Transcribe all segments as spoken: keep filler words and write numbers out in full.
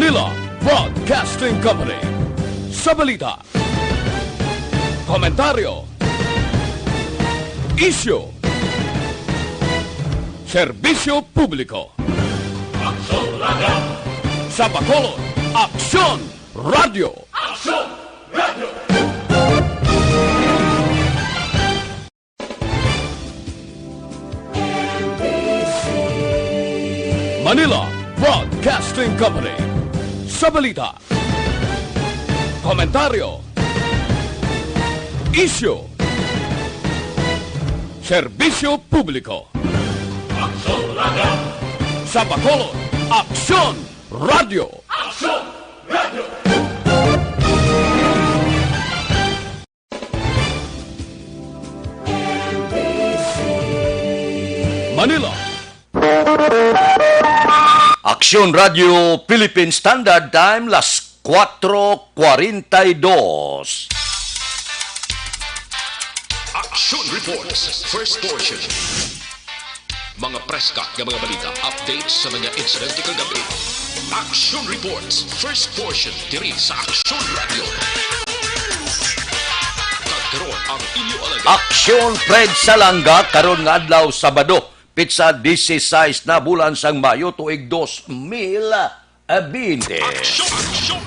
Manila Broadcasting Company. Sa balita, komentaryo, isyu, serbisyo publiko. Sa Bacolod, Aksyon Radio. Manila Broadcasting Company. Sa balita, komentaryo, isyu, serbisyo publiko. Sa Bacolod, Aksyon Radio. Manila. Aksyon Radio Philippine Standard Time, las cuatro cuarenta y dos. Action Reports, first portion. Mga preska nga mga balita, updates sa mga insidente kagabi. Action Reports, first portion, diri sa Action Radio. Kag karon ang inyo alagad. Aksyon Fred Salanga karon nga adlaw, Sabado, pitsa dieciséis na bulan sang Mayo, tuig dos mil veinte. Action, action,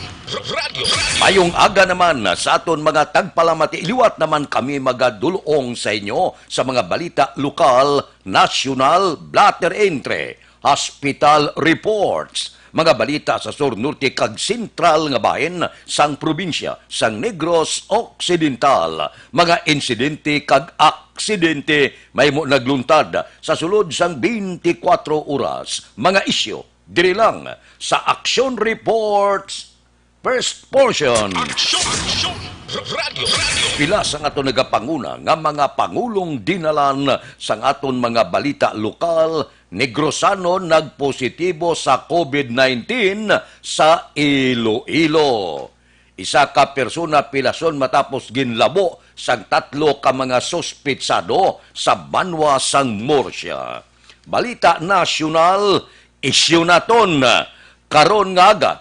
radio, radio. Mayong aga naman sa aton mga tagpalamati. Liwat naman kami magadulong sa inyo sa mga balita lokal, nasyonal, blotter entre, hospital reports, mga balita sa sur, norte, kag sentral nga bahin sang probinsya sang Negros Occidental, mga insidente kag aksidente mahimo nagluntad sa sulod sang twenty-four oras, mga isyu diri lang sa Action Reports, first portion. Action, action, radio, radio. Pila sang aton nagapanguna nga mga pangulong dinalan sang aton mga balita lokal, Negrosanon nagpositibo sa COVID nineteen sa Iloilo. Isa ka persona pilason matapos ginlabo sang tatlo ka mga suspitsado sa banwa sang Murcia. Balita nasyonal, isyu naton karon nga aga.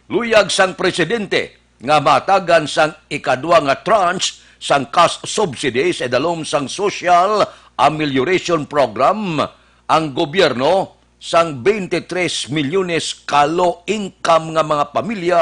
Luyag sang presidente nga matagan sang ikadwa nga tranche sang cash subsidy sa idalom sang Social Amelioration Program ang gobyerno sang twenty-three milyones ka low income nga mga pamilya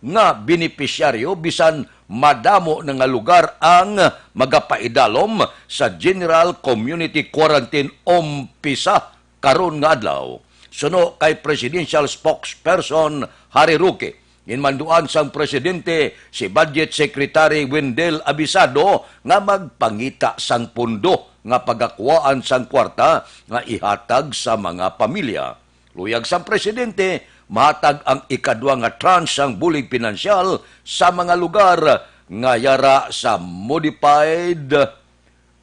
nga benepisyaryo, bisan madamo na nga lugar ang magapaidalom sa General Community Quarantine umpisa karon nga adlaw. Suno kay Presidential Spokesperson Harry Roque, ginmanduan sang presidente si Budget Secretary Wendell Avisado nga magpangita sang pundo nga pagakuhaan sang kwarta nga ihatag sa mga pamilya. Luyag sang presidente, mahatag ang ikadwa nga tranche sang bulig pinansyal sa mga lugar nga yara sa modified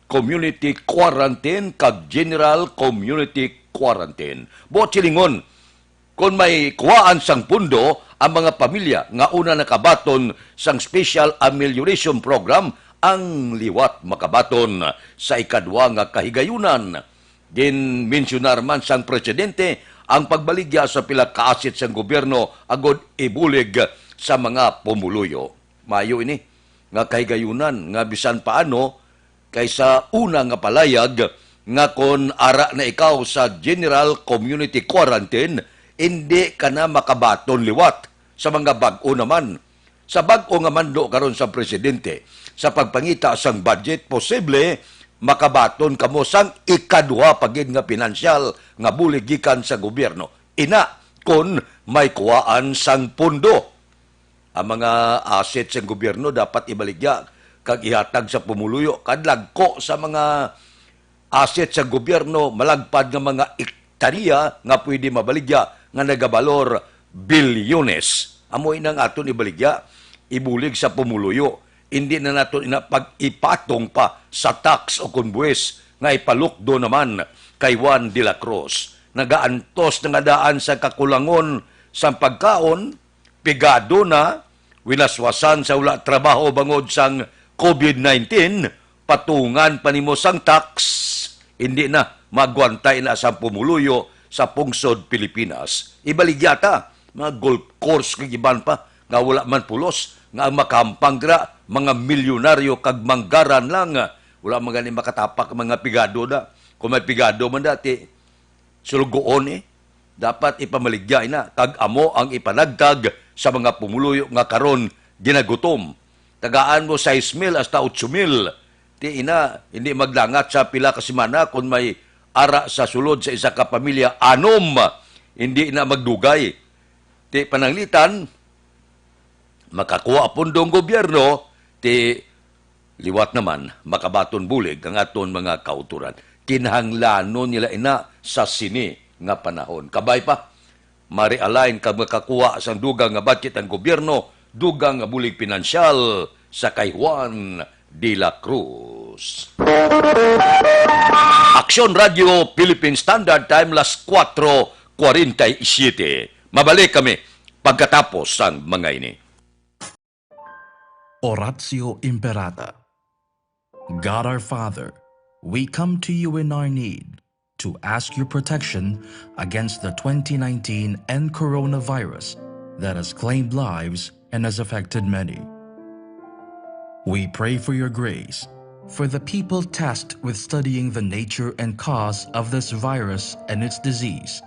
community quarantine kag general community quarantine. Buot silingon, kon may kuwaan sang pundo ang mga pamilya nga una nakabaton sang Special Amelioration Program, ang liwat makabaton sa ikadwa nga kahigayunan. Ginmensyonar man sang presidente ang pagbaligya sa pila ka asset sang gobyerno agod ibulig sa mga pumuluyo. Maayo ini nga kahigayunan nga bisan paano kaysa una nga palayag nga kon ara na ikaw sa general community quarantine, indi ka na makabaton liwat. Sa mga bag-o naman, sa bag-o nga mando karon sa presidente sa pagpangita sang budget, posible makabaton kamo sang ikaduha pa gid nga pinansyal nga bulig gikan sa gobyerno. Ina, kon may kuwaan sang pundo. Ang mga asset sang gobyerno dapat ibaligya kag ihatag sa pumuluyo. Kadlagko sa mga asset sang gobyerno, malagpad nga mga ektarya nga pwede mabaligya nga nagabalor bilyones. Amo inang aton ibaligya, ibulig sa pumuluyo. Indi na naton ina pag-ipatong pa sa tax o kon buwis nga ipalukdo naman kay Juan de la Cruz. Nagaantos na nga daan sa kakulangon sang pagkaon, pigado na, winaswasan sa wala trabaho bangod sang COVID nineteen, patungan pa nimo sang tax, hindi na magwantay na sang pumuluyo sa pungsod Pilipinas. Ibaligya ta, mga golf course kag iban pa nga wala man pulos, nga ang makahampang dira mga milyonaryo kag manggaran lang. Wala man gani makatapak ang mga pigado na. Kung may pigado man dati, sulugoon, eh. Dapat ipamaligya ina kag amo ang ipanagtag sa mga pumuluyo nga karon ginagutom. Tagaan mo sais mil hasta otso mil. Ti ina, hindi magdangat sa pila ka semana kon may ara sa sulod sa isa ka pamilya, anom. Hindi na magdugay. Ti pananglitan, makakuha pundo ang gobyerno, ti liwat naman, makabaton bulig ang aton mga kautoran. Kinahanglanon nila ina sa sini nga panahon. Kabay pa, ma-realign kag makakuha sang dugang nga budget ang gobyerno, dugang nga bulig pinansyal sa kay Juan de la Cruz. Aksyon Radio Philippine Standard Time, las kuwatro kwarenta y siyete. Mabalik kami pagkatapos sang mga ini. Oratio Imperata. God our Father, we come to you in our need to ask your protection against the twenty nineteen N coronavirus that has claimed lives and has affected many. We pray for your grace for the people tasked with studying the nature and cause of this virus and its disease,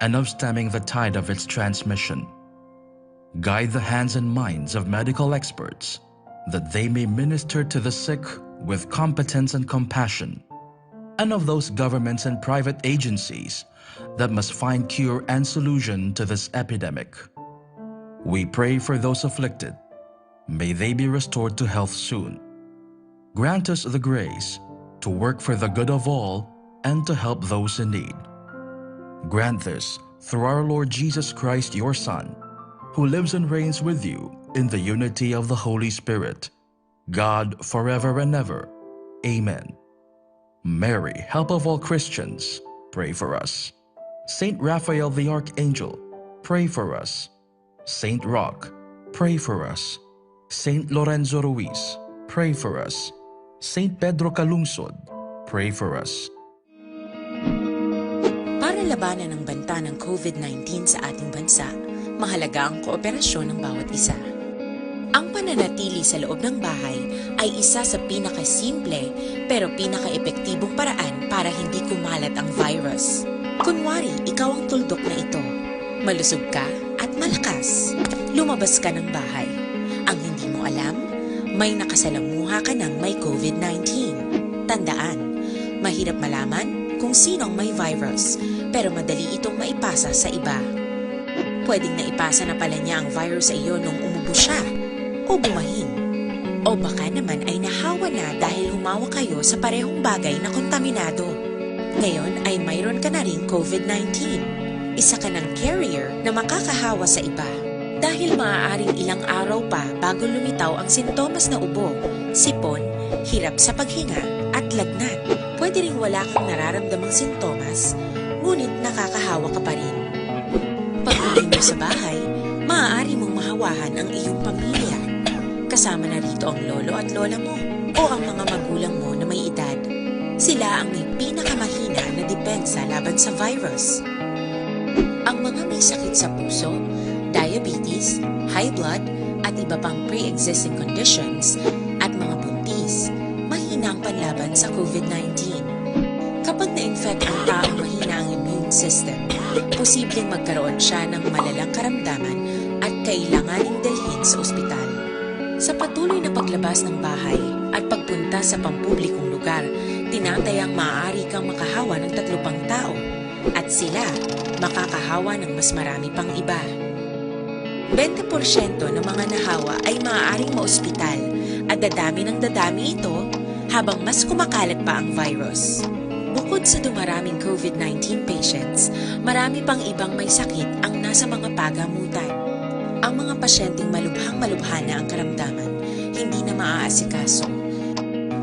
and of stemming the tide of its transmission. Guide the hands and minds of medical experts, that they may minister to the sick with competence and compassion, and of those governments and private agencies that must find cure and solution to this epidemic. We pray for those afflicted. May they be restored to health soon. Grant us the grace to work for the good of all and to help those in need. Grant this through our Lord Jesus Christ, your Son, who lives and reigns with you in the unity of the Holy Spirit, God, forever and ever. Amen. Mary, help of all Christians, pray for us. Saint Raphael the Archangel, pray for us. Saint Roch, pray for us. Saint Lorenzo Ruiz, pray for us. Saint Pedro Calungsod, pray for us. Para labanan ang banta ng COVID nineteen sa ating bansa, mahalaga ang kooperasyon ng bawat isa. Ang pananatili sa loob ng bahay ay isa sa pinakasimple pero pinakaepektibong paraan para hindi kumalat ang virus. Kunwari, ikaw ang tuldok na ito. Malusog ka at malakas. Lumabas ka ng bahay. Ang hindi mo alam, may nakasalamuha ka ng may COVID nineteen. Tandaan, mahirap malaman kung sino ang may virus, pero madali itong maipasa sa iba. Pwedeng naipasa na pala niya ang virus sa iyo nung umubo siya o bumahin. O baka naman ay nahawa na dahil humawak kayo sa parehong bagay na kontaminado. Ngayon ay mayroon ka na ring COVID nineteen. Isa ka ng carrier na makakahawa sa iba. Dahil maaaring ilang araw pa bago lumitaw ang sintomas na ubo, sipon, hirap sa paghinga, at lagnat. Pwede ring wala kang nararamdamang sintomas, ngunit nakakahawa ka pa rin. Pag-uwi mo sa bahay, maaari mong mahawahan ang iyong pamilya. Kasama na rito ang lolo at lola mo o ang mga magulang mo na may edad. Sila ang may pinakamahina na depensa laban sa virus. Ang mga may sakit sa puso, diabetes, high blood, at iba pang pre-existing conditions, at mga buntis, mahina ang panlaban sa COVID nineteen. Kapag na-infect ang taong mahina ang immune system, posibleng magkaroon siya ng malalang karamdaman at kailanganing dalhin sa ospital. Sa patuloy na paglabas ng bahay at pagpunta sa pampublikong lugar, tinatayang maaari kang makahawa ng tatlo pang tao, at sila makakahawa ng mas marami pang iba. Bente porsyento ng mga nahawa ay maaaring maospital, at dadami ng dadami ito habang mas kumakalat pa ang virus. Bukod sa dumaraming COVID nineteen patients, marami pang ibang may sakit ang nasa mga pagamutan. Ang mga pasyenteng malubhang-malubha na ang karamdaman, hindi na maaasikaso.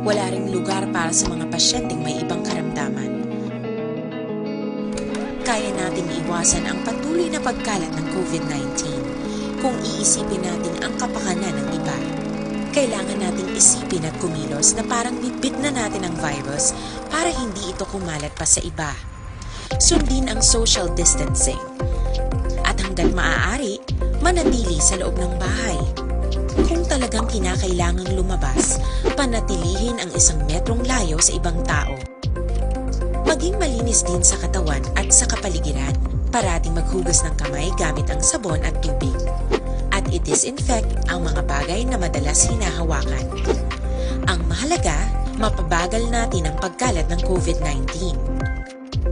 Wala ring lugar para sa mga pasyenteng may ibang karamdaman. Kaya nating iwasan ang patuloy na pagkalat ng COVID nineteen kung iisipin natin ang kapakanan ng iba. Kailangan nating isipin at kumilos na parang bitbit na natin ang virus para hindi ito kumalat pa sa iba. Sundin ang social distancing. At hanggang At maaari, manatili sa loob ng bahay. Kung talagang kinakailangang lumabas, panatilihin ang isang metrong layo sa ibang tao. Maging malinis din sa katawan at sa kapaligiran. Parating maghugas ng kamay gamit ang sabon at tubig. At i-disinfect ang mga bagay na madalas hinahawakan. Ang mahalaga, mapabagal natin ang pagkalat ng covid nineteen.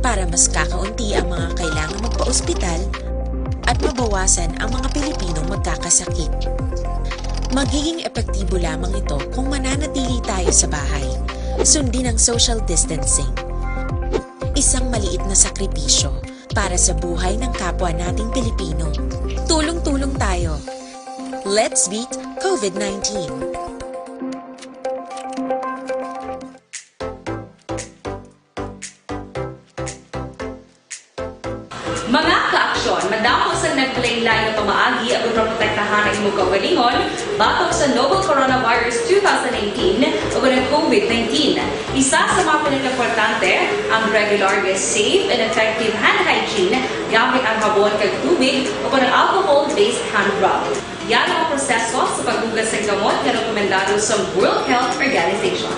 Para mas kakaunti ang mga kailangang magpa-ospital at mabawasan ang mga Pilipinong magkakasakit. Magiging epektibo lamang ito kung mananatili tayo sa bahay. Sundin ang social distancing. Isang maliit na sakripisyo para sa buhay ng kapwa nating Pilipino. Tulong-tulong tayo. Let's beat covid nineteen. Mga kaaksyon, madamo sang nagkalain-lain nga pamaagi ang pagprotektahan ang imong kaugalingon batok sa novel coronavirus two thousand nineteen o ang covid nineteen. Isa sa mga pinakaimportante ang regular nga safe and effective hand hygiene gamit ang habon kag tubig o ang alcohol-based hand rub. Yara ang proseso sa paghugas sang gamot nga rekomendado sa World Health Organization.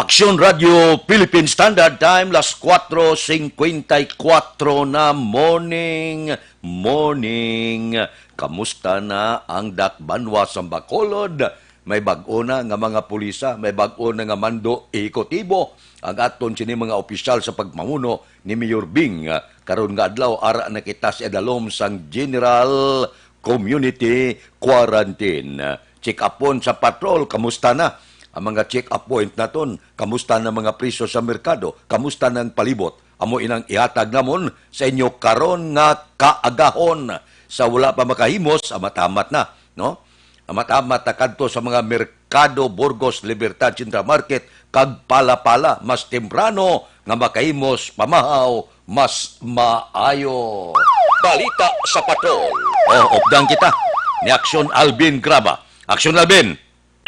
Aksyon Radio Philippine Standard Time, las cuatro cincuenta y cuatro na. Morning, morning. Kamusta na ang dakbanwa sa Bacolod? May bag-o na nga mga pulisa, may bag-o na nga mando ehekutibo ang aton sini mga opisyal sa pagpamuno ni Mayor Bing. Karon nga adlaw, ara na kita sa idalom sang General Community Quarantine. Check-upon sa patrol, kamusta na? Ang mga check-up point naton, kamusta na mga presyo sa merkado? Kamusta na ang palibot? Amo inang ihatag namon sa inyo karon nga kaagahon. Sa wala pa makahimos, amat-amat na, no? Amat-amat na kadto sa mga merkado, Burgos, Libertad, Central Market, kag Palapala, mas temprano nga makahimos pamahaw, mas maayo. Balita sa Patrol. O, updan kita ni Aksyon Alvin Graba. Aksyon Alvin!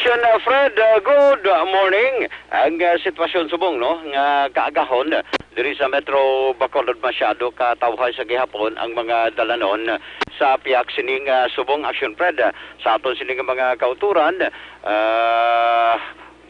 Aksyon, uh, Fred, uh, good morning. Ang, uh, sitwasyon subong, no, nga kaagahon diri sa Metro Bacolod, masyado ka tawhay sa gihapon ang mga dalanon sa pihak sining, uh, subong. Aksyon, Fred, uh, sa aton sining mga kauturan, uh,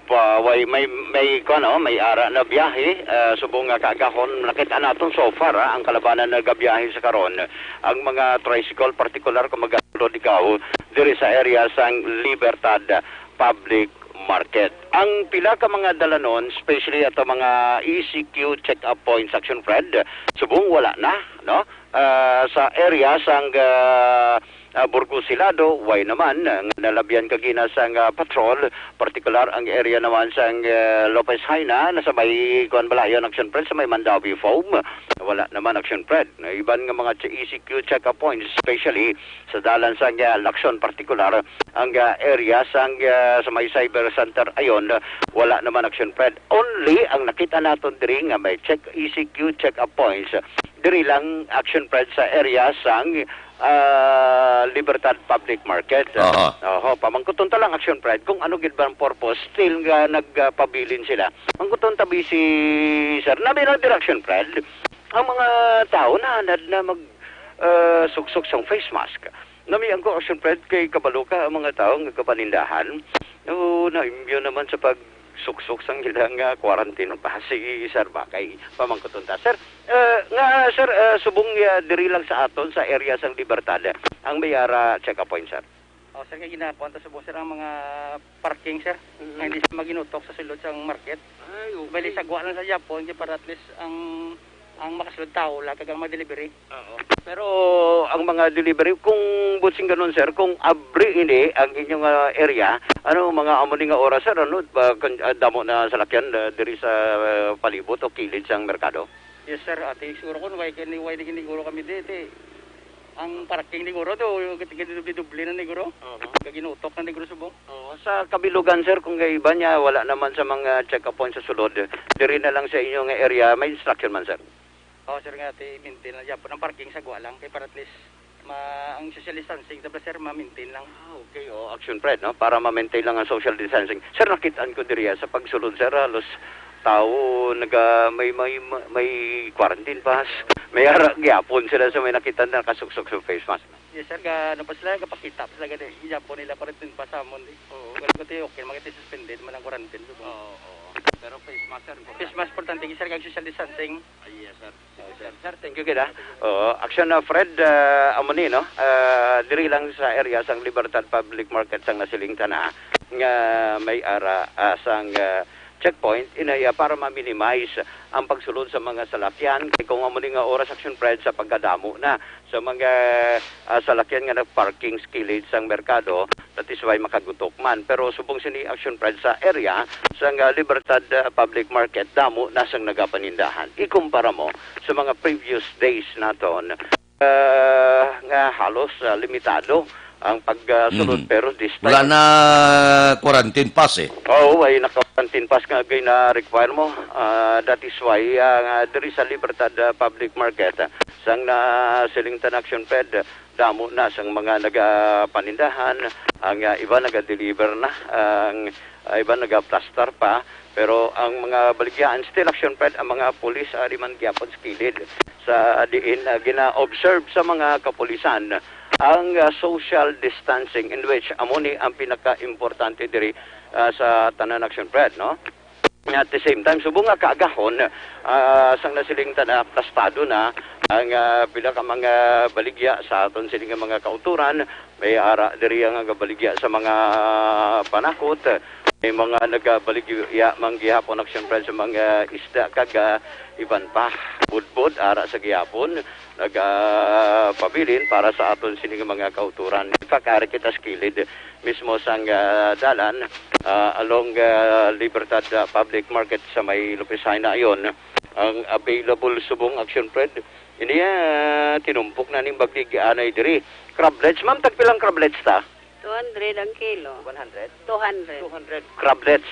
pa, way, may, may, kuwan, no, may ara na biyahe, uh, subong nga kaagahon. Nakita naton so far, ah, ang kalabanan nagabiyahe sa karon, ang mga tricycle, partikular kung magatulod ikaw diri sa area sang Libertad Public Market. Ang pila ka mga dalanon, especially ato mga E C Q check-up points, Aksyon Fred, subong wala na, no? Ah, sa area sang, ah, ah, Burgos Hilado, way naman, ah, nga nalabyan kagina sang, ah, patrol, partikular ang area naman sang, ah, Lopez Jaena, na sa may, kuwan, balayon, Aksyon Fred, sa may Mandaue Foam. Wala naman, Aksyon Fred. Iban nga mga ch-, E C Q check-up points, especially sa dalan sang, ah, Lacson, partikular ang, ah, area sang, ah, sa may cyber center ayon, ah, wala naman, Aksyon Fred. Only ang nakita naton diri nga may check, E C Q check-up points, diri lang, Aksyon Fred, sa area sang, ah, Libertad Public Market. Aha. Oho, pamangkuton ta lang, Aksyon Fred, kung ano gid ba ang purpose still nga nagpabilin sila. Mangkuton ta, busy, sir. Nabi na direksyon, Fred. Ang mga tawo naanad na mag, ah, suksok sang face mask. Namian ko, Action Fred, kay kabalo ka ang mga tawo nga gapanindahan, o, na-immune naman sa pagsuksok sang ilang, ah, quarantine pass. Sige, sir, ba, kay pamangkuton ta. Sir, ah, nga, sir, ah, subong, ah, diri lang sa aton, sa area sang Libertad, ang may ara check-up point, sir? Oh, sir, kay ginakuan ta subong, sir, ang mga parking, sir, Mhm. nga hindi siya maginutok sa sulod sang market. Ay, okay. Bali, sagwa lang sa Japon, kay para at least ang, ang makasulod tao lang, kag ang mga delivery. Oo. Pero ang mga delivery, kung butsing ganun, sir, kung abri ini ang inyong, ah, area, ano, mga amo ni nga oras, sir, ano, ba, kan-, ah, damo na salakyan, ah, diri sa, ah, palibot o kilid sang merkado? Yes, sir. Ati, siguro kun why kini, why di gini guro kami di, di. Ang parking ni guro to, gini-doble-doble na ni guro. Oho. Gaginutok na ni guro subong. Oo, sa kabilugan, sir, kung kay iba niya, wala naman sa mga check-up point sa sulod. Diri na lang sa inyo nga area, may instruction man, sir. Oo, sir, nga, ti, maintain na gyapon ang parking sagwa lang, kay para at least ma-, ang social distancing, tabla, sir, ma-maintain lang. Ah, okay. Oh, Action Fred, no? Para ma-maintain lang ang social distancing. Sir, nakitaan ko diri, ah, sa pagsulod, sir, halos tao naga-, may, may, may quarantine pass. May ara gyapon sila sa may nakita na nakasuksok sa face mask. Yes, sir. Ga-, ano pa sila, gapakita pa sila gani. Gyapon nila quarantine pass sa amon, di. Oo. Wala ko ti, okay, magti suspended man ang quarantine, so, Oo, oo. Pero face mask, sir, importante. Face mask, importante, sir, kag social distancing. Ah, yes, sir. Yes, sir. Sir, thank you gid, ah. Oo, Action, ah, Fred, ah, amo ni, no? Ah, diri lang sa area sang Libertad Public Market sang nasiling ta na nga may ara, ah, sang, ah, checkpoint, inaya para ma-minimize ang pagsulod sa mga salakyan. Kay kung amo ni nga oras, Action Fred, sa pagkadamo na sa mga, ah, salakyan nga nagparking sa kilid sang merkado, that is why makagutok man. Pero subong sini, Action Fred, sa area sang, ah, Libertad, ah, Public Market, damo na sang nagapanindahan ikumpara mo sa mga previous days naton, ah, nga halos, ah, limitado ang pagsulod. Mhm. Pero this time wala na quarantine pass, eh. Oo, way na quarantine pass nga gina-require mo. Ah, that is why, ah, nga diri sa Libertad, ah, Public Market, ah, sang nasiling ta na, Action Fred, damo na sang mga nagapanindahan, ang, ah, iba naga-deliver na, ang, ah, iba nagaplastar pa, pero ang mga baligyaan still, Action Fred, ang mga pulis ari man gyapon sa kilid sa diin, ah, gina-observe sa mga kapulisan ang, ah, social distancing, in which amo ni ang pinaka-importante diri, ah, sa tanan, Action Fred, no? At the same time, subong nga kaagahon, ah, sang nasiling ta na, plastado na ang, ah, pila ka mga baligya sa aton sini nga mga kautoran. May ara diri nga nagabaligya sa mga panakot. May mga nagabaligya man gihapon, Action Fred, sa mga isda kag, ah, iban pa. Budbod, ara sa gihapon, nagapabilin para sa aton sini nga mga kautoran. In fact, ari kita sa kilid mismo sang, ah, dalan, ah, along, ah, Libertad, ah, Public Market sa may Lopez Jaena ayon. Ang available subong, Action Fred, ini, ah, tinumpok na ning baligya anay diri. Crablets, ma'am, tagpilang crablets ta? Two hundred ang kilo. One hundred? Two hundred. Two hundred crablets.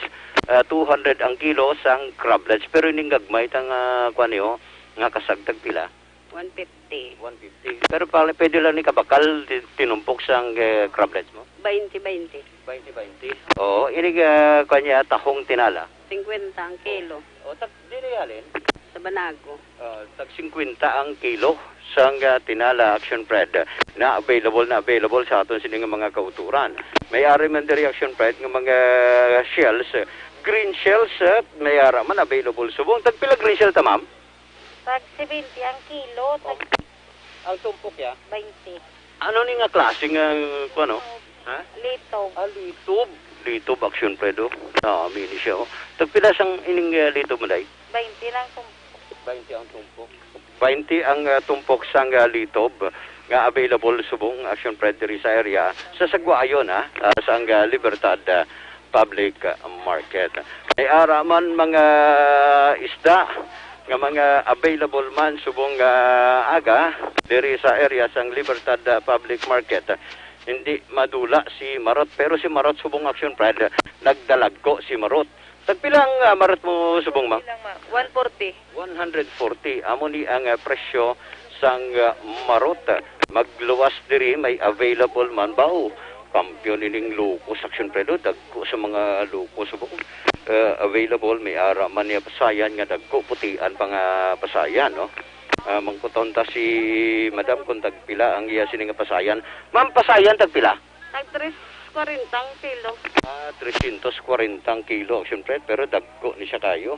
Ah, two hundred ang kilo sang crablets. Pero ining gagmay ta nga, kuwan niyo, nga kasag, tagpila? One fifty. One fifty. Pero pa, pwede lang ni kabakal ti-, tinumpok sang, eh, crablets mo? Bainte, bainte. Bainte, bainte. Oo, ini, ah, kanya tahong tinala. Singkwenta ang kilo. O, tag, dili halin? Sa Banago. Ah, tag singkwenta ang kilo sang, ah, tinala, Action Fred. Na available, na available sa aton sini nga mga kautoran. May ari man diri, Action Fred, nga mga shells, green shells, ah, may ara man available subong. Tagpila green shell ta, ma'am? Tag seventy ang kilo, tag Oh. Ang tumpok ya? Bainte. Ano ni nga klase nga, kuwan, no? Ha? Litob. Ah, litob. Litob, Action Fred, oh. Ah, mini siya, oh. Tagpila sang ining, eh, litob mo, day? Bainte lang tumpok. Bainte ang tumpok. Bainte ang, ah, tumpok sang, ah, litob nga available subong, Action Fred, diri sa area. Sa sagwa ayon, ha? Ah, sang, ah, Libertad, ah, Public Market. May ara man mga isda nga mga available man subong nga aga diri sa area sang Libertad, ah, Public Market. Hindi madula si Marot, pero si Marot subong, Action Fred, nagdalagko si Marot. Tagpila ang, ah, Marot mo subong, ma'am? Bilang, ma'am. One forty. One hundred forty. Amo ni ang, ah, presyo sang, ah, Marot. Magluwas diri, may available man ba, oh? Kampiyon ining lukos, Action Fred, oh. Dagko sa mga lukos, oh. Eh, available, may ara man niya pasayan nga dagko, putian pa nga pasayan, no? Ah, mangkuton ta si Madam kung tagpila ang iya sini nga pasayan. Ma'am, pasayan tagpila? Tag tres kwarenta ang kilo. Ah, tresyentos kwarenta ang kilo, siyempre, pero dagko ni siya kayo.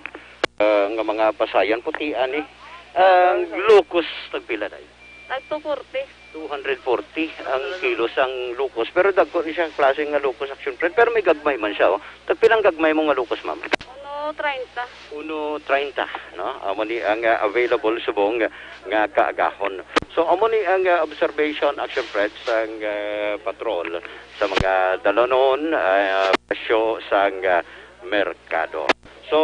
Ah, nga mga pasayan, puti ani. Ang locust, tagpila, day? Tag two forty. Two hundred forty ang kilo sang locust, pero dagko ni siya klase nga locust, action friend, pero may gagmay man siya, oh. Tagpila ang gagmay mo nga locust, ma'am? Uno treinta. Uno treinta, no? Amo ni ang, ah, available subong nga kaagahon. So, amo ni ang, ah, observation, action friend, sang, ah, patrol sa mga dalanon, ah, presyo sang, ah, merkado. So,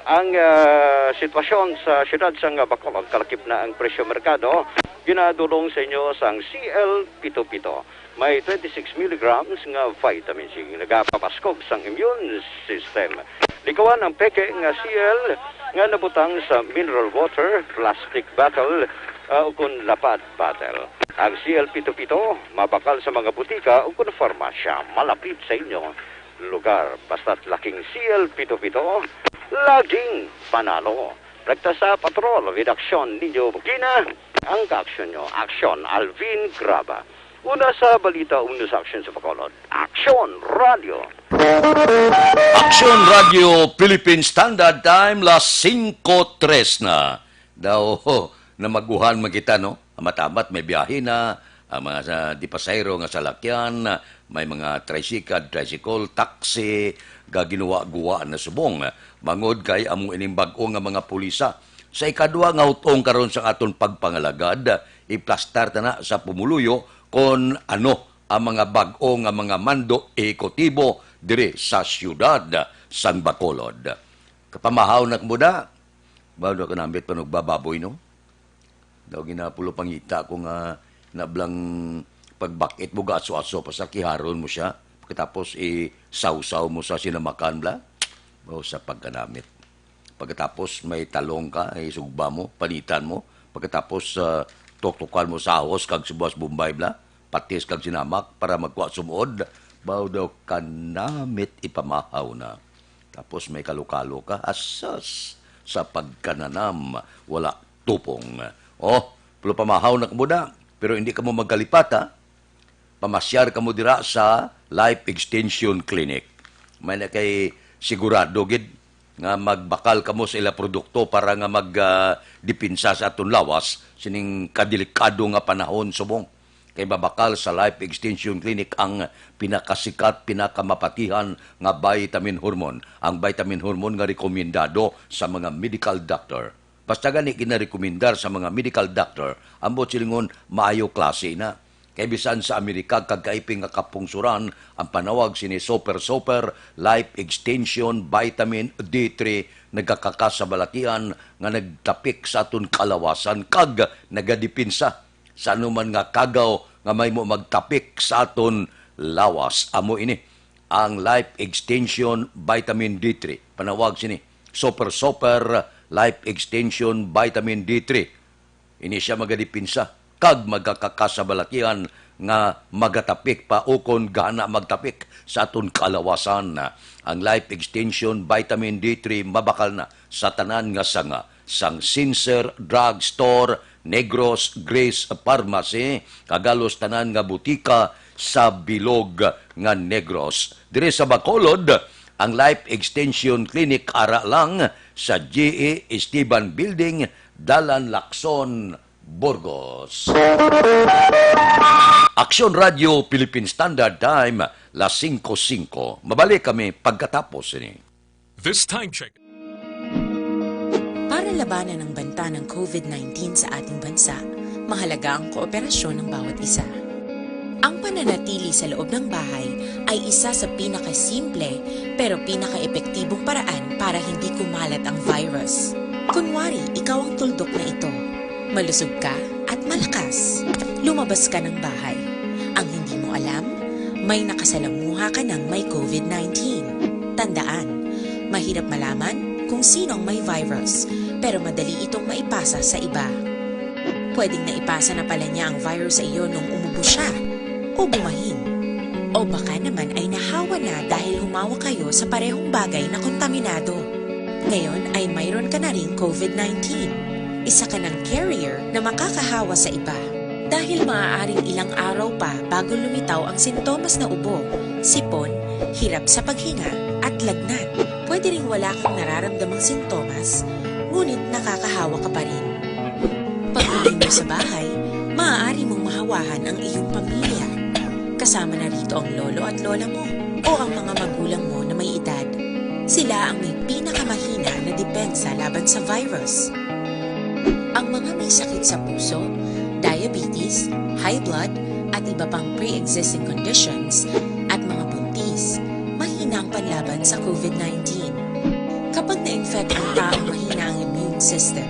ang, ah, sitwasyon sa siyudad sang Bacolod, kalakip na ang presyo merkado, ginadulong sa inyo sang C L pito pito. May twenty-six milligrams nga vitamin C, nagapabaskog sang immune system. Likawan ang peke nga C L nga nabutang sa mineral water, plastic bottle, ah, ukon lapad bottle. Ang C L pito pito mabakal sa mga butika ukon farmasya malapit sa inyo lugar. Basta't laking C L pito pito, laging panalo. Rekta sa patrol, redaksyon ninyo, Bugina, ang kaaksyon nyo. Aksyon, Alvin Graba. Una sa balita, una sa aksyon sa Bacolod. Aksyon, Radyo. Aksyon Radyo Philippine Standard Time, las singko tres na. Daw, namaguhan man kita, no? Amat-amat, may biyahe na, ang mga sa, di pasahero nga salakyan, may mga tricycle, tricycle, taxi, gaginwa-guwa na subong. Bangod kay amo ining bag-o nga mga pulisa. Sa ikadua nga utong karon sa aton pagpangalagad, iplastar ta na sa pumuluyo kon ano ang mga bag-o nga mga mando ehekutibo diri sa siyudad sang Bacolod. Kapamahaw na kamo da, ba, daw kanamit panugbababoy, no? Daw ginapulo pangita ko nga nablang pagbakit mo, gaaso-aso pa sa kiharon mo siya. Pagkatapos, isawsaw mo sa sinamakan, bla. O, sa pagkanamit. Pagkatapos, may talong ka, isugba mo, panitan mo. Pagkatapos, ah, tuktukan mo sa ahos kag sibuyas Bombay, bla. Patis kag sinamak para magkuha sumuod. Baw daw kanamit ipamahaw na. Tapos may kalokalo ka, asas, sa pagkananam, wala tupong. Oh, pero pamahaw na kamo da, pero hindi kamo magkalipat, ha? Pamasyar kamo dira sa Life Extension Clinic. May na kay sigurado gid nga magbakal kamo sa ila produkto para nga mag, ah, depensa sa aton lawas sining kadelikado nga panahon subong. Kay mabakal sa Life Extension Clinic ang pinakasikat, pinakamapatihan nga vitamin hormone, ang vitamin hormone nga rekomendado sa mga medical doctor. Basta gani ginarekomendar sa mga medical doctor, ambot silingon maayo klase na. Kay bisan sa Amerika kag kaiping nga kapungsuran, ang panawag sini Super Super Life Extension Vitamin D three nagakakasabalatian nga nagtapik sa aton kalawasan kag nagadepensa sa anuman nga kagaw nga may mo magtapik sa aton lawas. Amo ini ang Life Extension Vitamin D three. Panawag sini, Super Super Life Extension Vitamin D three. Ini siya magadepensa kag magakakasabalatian nga magatapik pa ukon gana magtapik sa aton kalawasan. Ang Life Extension Vitamin D three mabakal na sa tanan nga sanga, sang Sincere Drug Store, Negros, Grace Pharmacy, kag halos tanan nga butika sa bilog nga Negros. Diri sa Bacolod, ang Life Extension Clinic ara lang sa G E Esteban Building, Dalan Lacson, Burgos. Aksyon Radyo Philippine Standard Time, las singko singko. Mabalik kami pagkatapos ini. This time check. Para labanan ang banta ng covid nineteen sa ating bansa, mahalaga ang kooperasyon ng bawat isa. Ang pananatili sa loob ng bahay ay isa sa pinakasimple pero pinakaepektibong paraan para hindi kumalat ang virus. Kunwari, ikaw ang tuldok na ito. Malusog ka at malakas. Lumabas ka ng bahay. Ang hindi mo alam, may nakasalamuha ka ng may covid nineteen. Tandaan, mahirap malaman kung sino ang may virus, pero madali itong maipasa sa iba. Pwedeng naipasa na pala niya ang virus sa iyo nung umubo siya, o bumahin. O baka naman ay nahawa na dahil humawak kayo sa parehong bagay na kontaminado. Ngayon ay mayroon ka na ring covid nineteen. Isa ka nang carrier na makakahawa sa iba. Dahil maaaring ilang araw pa bago lumitaw ang sintomas na ubo, sipon, hirap sa paghinga, at lagnat. Pwede ring wala kang nararamdamang sintomas, ngunit nakakahawa ka pa rin. Pag-uwi mo sa bahay, maaari mong mahawahan ang iyong pamilya. Kasama na rito ang lolo at lola mo o ang mga magulang mo na may edad. Sila ang may pinakamahina na depensa laban sa virus. Ang mga may sakit sa puso, diabetes, high blood, at iba pang pre-existing conditions, at mga buntis, mahina ang panlaban sa COVID nineteen. Kapag na-infect ang taong mahina ang immune system,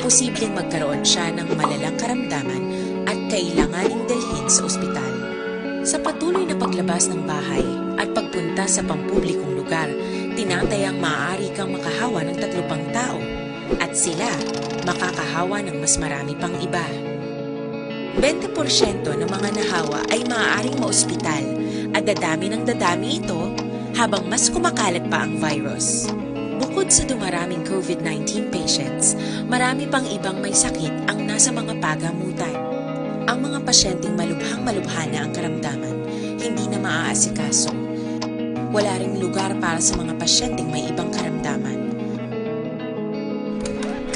posibleng magkaroon siya ng malalang karamdaman at kailanganing dalhin sa ospital. Sa patuloy na paglabas ng bahay at pagpunta sa pampublikong lugar, tinatayang maaari kang makahawa ng tatlo pang tao at sila makakahawa ng mas marami pang iba. Bente porsyento ng mga nahawa ay maaaring maospital at dadami ng dadami ito habang mas kumakalat pa ang virus. Bukod sa dumaraming COVID nineteen patients, marami pang ibang may sakit ang nasa mga pagamutan. Ang mga pasyenteng malubhang malubha na ang karamdaman, hindi na maaasikaso. Wala ring lugar para sa mga pasyenteng may ibang karamdaman.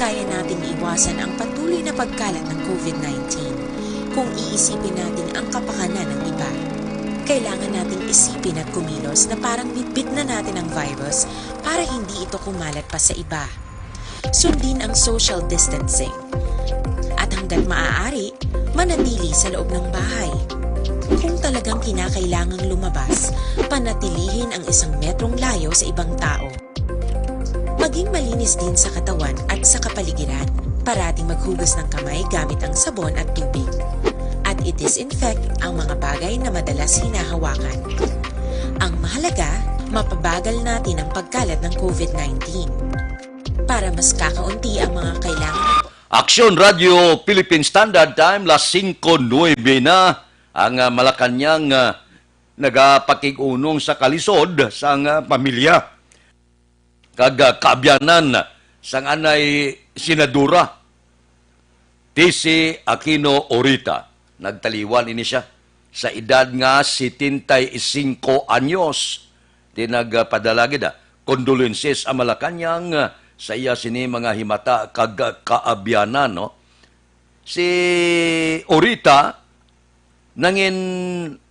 Kaya nating iwasan ang patuloy na pagkalat ng COVID nineteen kung iisipin natin ang kapakanan ng iba. Kailangan nating isipin at kumilos na parang bitbit na natin ang virus para hindi ito kumalat pa sa iba. Sundin ang social distancing. At hanggat maaari, manatili sa loob ng bahay. Kung talagang kinakailangang lumabas, panatilihin ang isang metrong layo sa ibang tao. Maging malinis din sa katawan at sa kapaligiran. Parating maghugas ng kamay gamit ang sabon at tubig. At i-disinfect ang mga bagay na madalas hinahawakan. Ang mahalaga, mapabagal natin ang pagkalat ng COVID nineteen. Para mas kakaunti ang mga kailangan. Aksyon Radio Philippine Standard Time, las singko nuebe na. Ang, ah, Malacañang, ah, nagapakig-unong sa kalisod sang, ah, pamilya kag, ah, kaabyanan sang anay senadora Tessy Aquino Orita. Nagtaliwan ini sia sa edad nga setenta y cinco anyos. Di nagpadala gid, ah, condolences ang Malacañang, ah, sa iya sini mga himata kag, ah, kaabyanan, no? Si Orita, nangin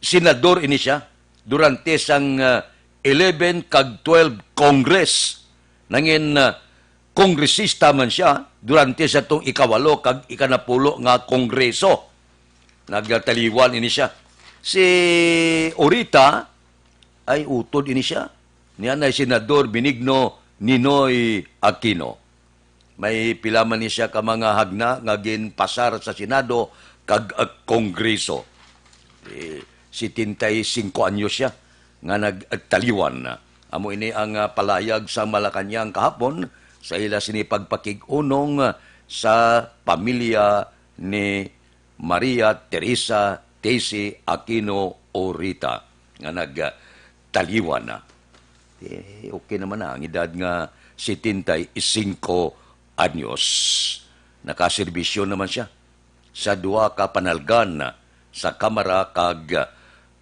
senador ini sia durante sang, ah, eleven kag twelve Congress. Nangin, ah, kongresista man sia durante sa tong ikawalo kag ikanapulo nga Kongreso. Nagtaliwan ini sia. Si Orita ay utod ini sia ni anay Senador Benigno Ninoy Aquino. May pila man ni sia ka mga hagna nga ginpasar sa Senado kag, ah, Kongreso. Eh, setenta y cinco anyos sia nga nagtaliwan. Amo ini ang, ah, palayag sa Malacañang kahapon sa ila sini pagpakig-unong, ah, sa pamilya ni Maria Teresa Tessy Aquino Orita nga nagtaliwan na. Eh, okay naman na ang edad nga setenta y cinco anyos. Nakaserbisyo naman sia sa duha ka panalgan sa Kamara kag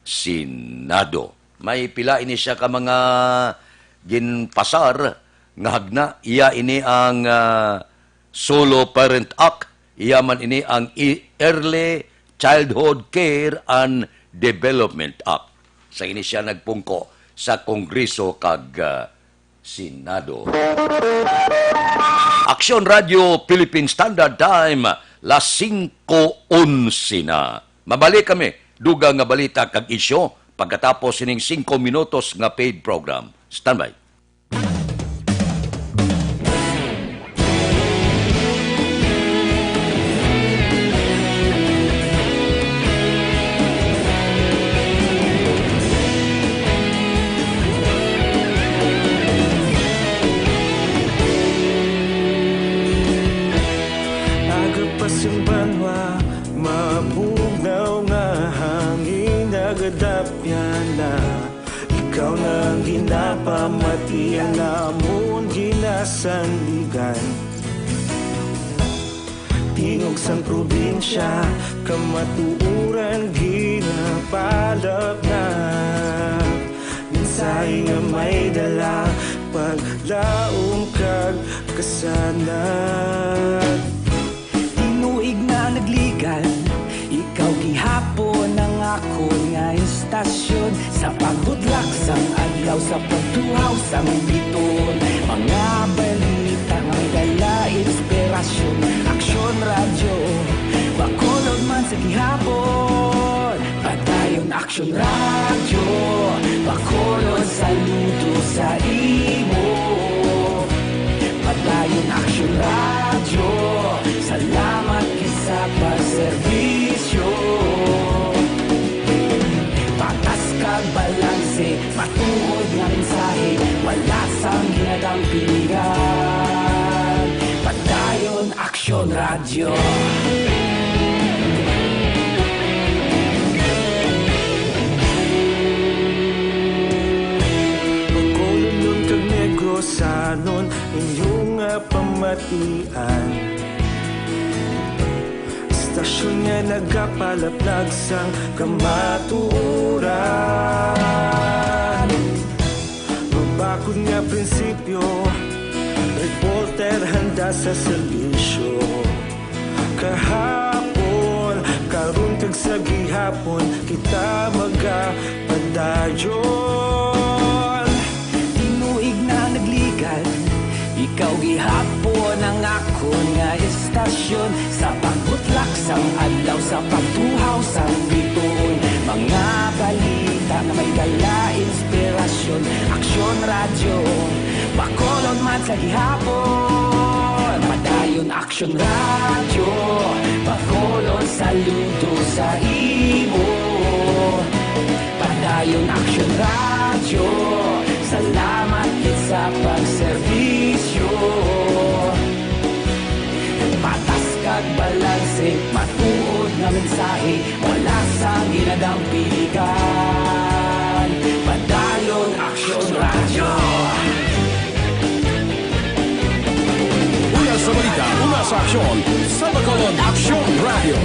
Senado. May pila ini sia ka mga ginpasar nga hagna. Iya ini ang, ah, Solo Parent Act, iya man ini ang i-, Early Childhood Care and Development Act. Sa ini sia nagpungko sa Kongreso kag, ah, Senado. Aksyon Radio Philippine Standard Time, las singko onse na. Mabalik kami, dugang nga balita kag isyu, pagkatapos sining singko minutos nga paid program. Standby. Agapas ang banwa, mabugnaw nga hangin, nagadapyan na. Ikaw na ang ginapamati, ang amon ginasandigan. Tingog sang probinsya, kamatuoran ginapalapnap. Mensahe nga may dala, paglaom kag kasanag. Tinuig na nagligan, ikaw gihapon ang akon nga istasyon. Sa pagbudlak sang adlaw, sa pagtuhaw sang bituon, mga balita nga may dala inspirasyon. Aksyon Radyo, Bacolod man sa gihapon. Padayon Aksyon Radyo, Bacolod, saludo sa imo. Padayon Aksyon Radyo, salamat gid sa pagserbisyo. Patas kag balanse, matuod nga mensahe, wala sang ginadampigan. Padayon Aksyon Radyo. Bacolodnon kag Negrosanon, inyo nga pamatian. Istasyon nga nagapalaplag sang kamatuoran. Mabakod nga prinsipyo, reporter handa sa serbisyo. Kahapon, karon kag sa gihapon, kita magapadayon. Tinuig na nagligan, ikaw gihapon ang akon nga istasyon. Sa pagbutlak sang adlaw, sa pagtuhaw sang bituon, mga balita nga may dala inspirasyon. Aksyon Radyo, Bacolod man sa gihapon. Padayon Aksyon Radyo, Bacolod, saludo sa imo. Padayon Aksyon Radyo, salamat gid sa pagserbisyo. Patas kag balanse, matuod nga mensahe, wala sang ginadampigan. Padayon Aksyon Radyo. Una sa balita, una sa aksyon, sa Bacolod Aksyon Radyo.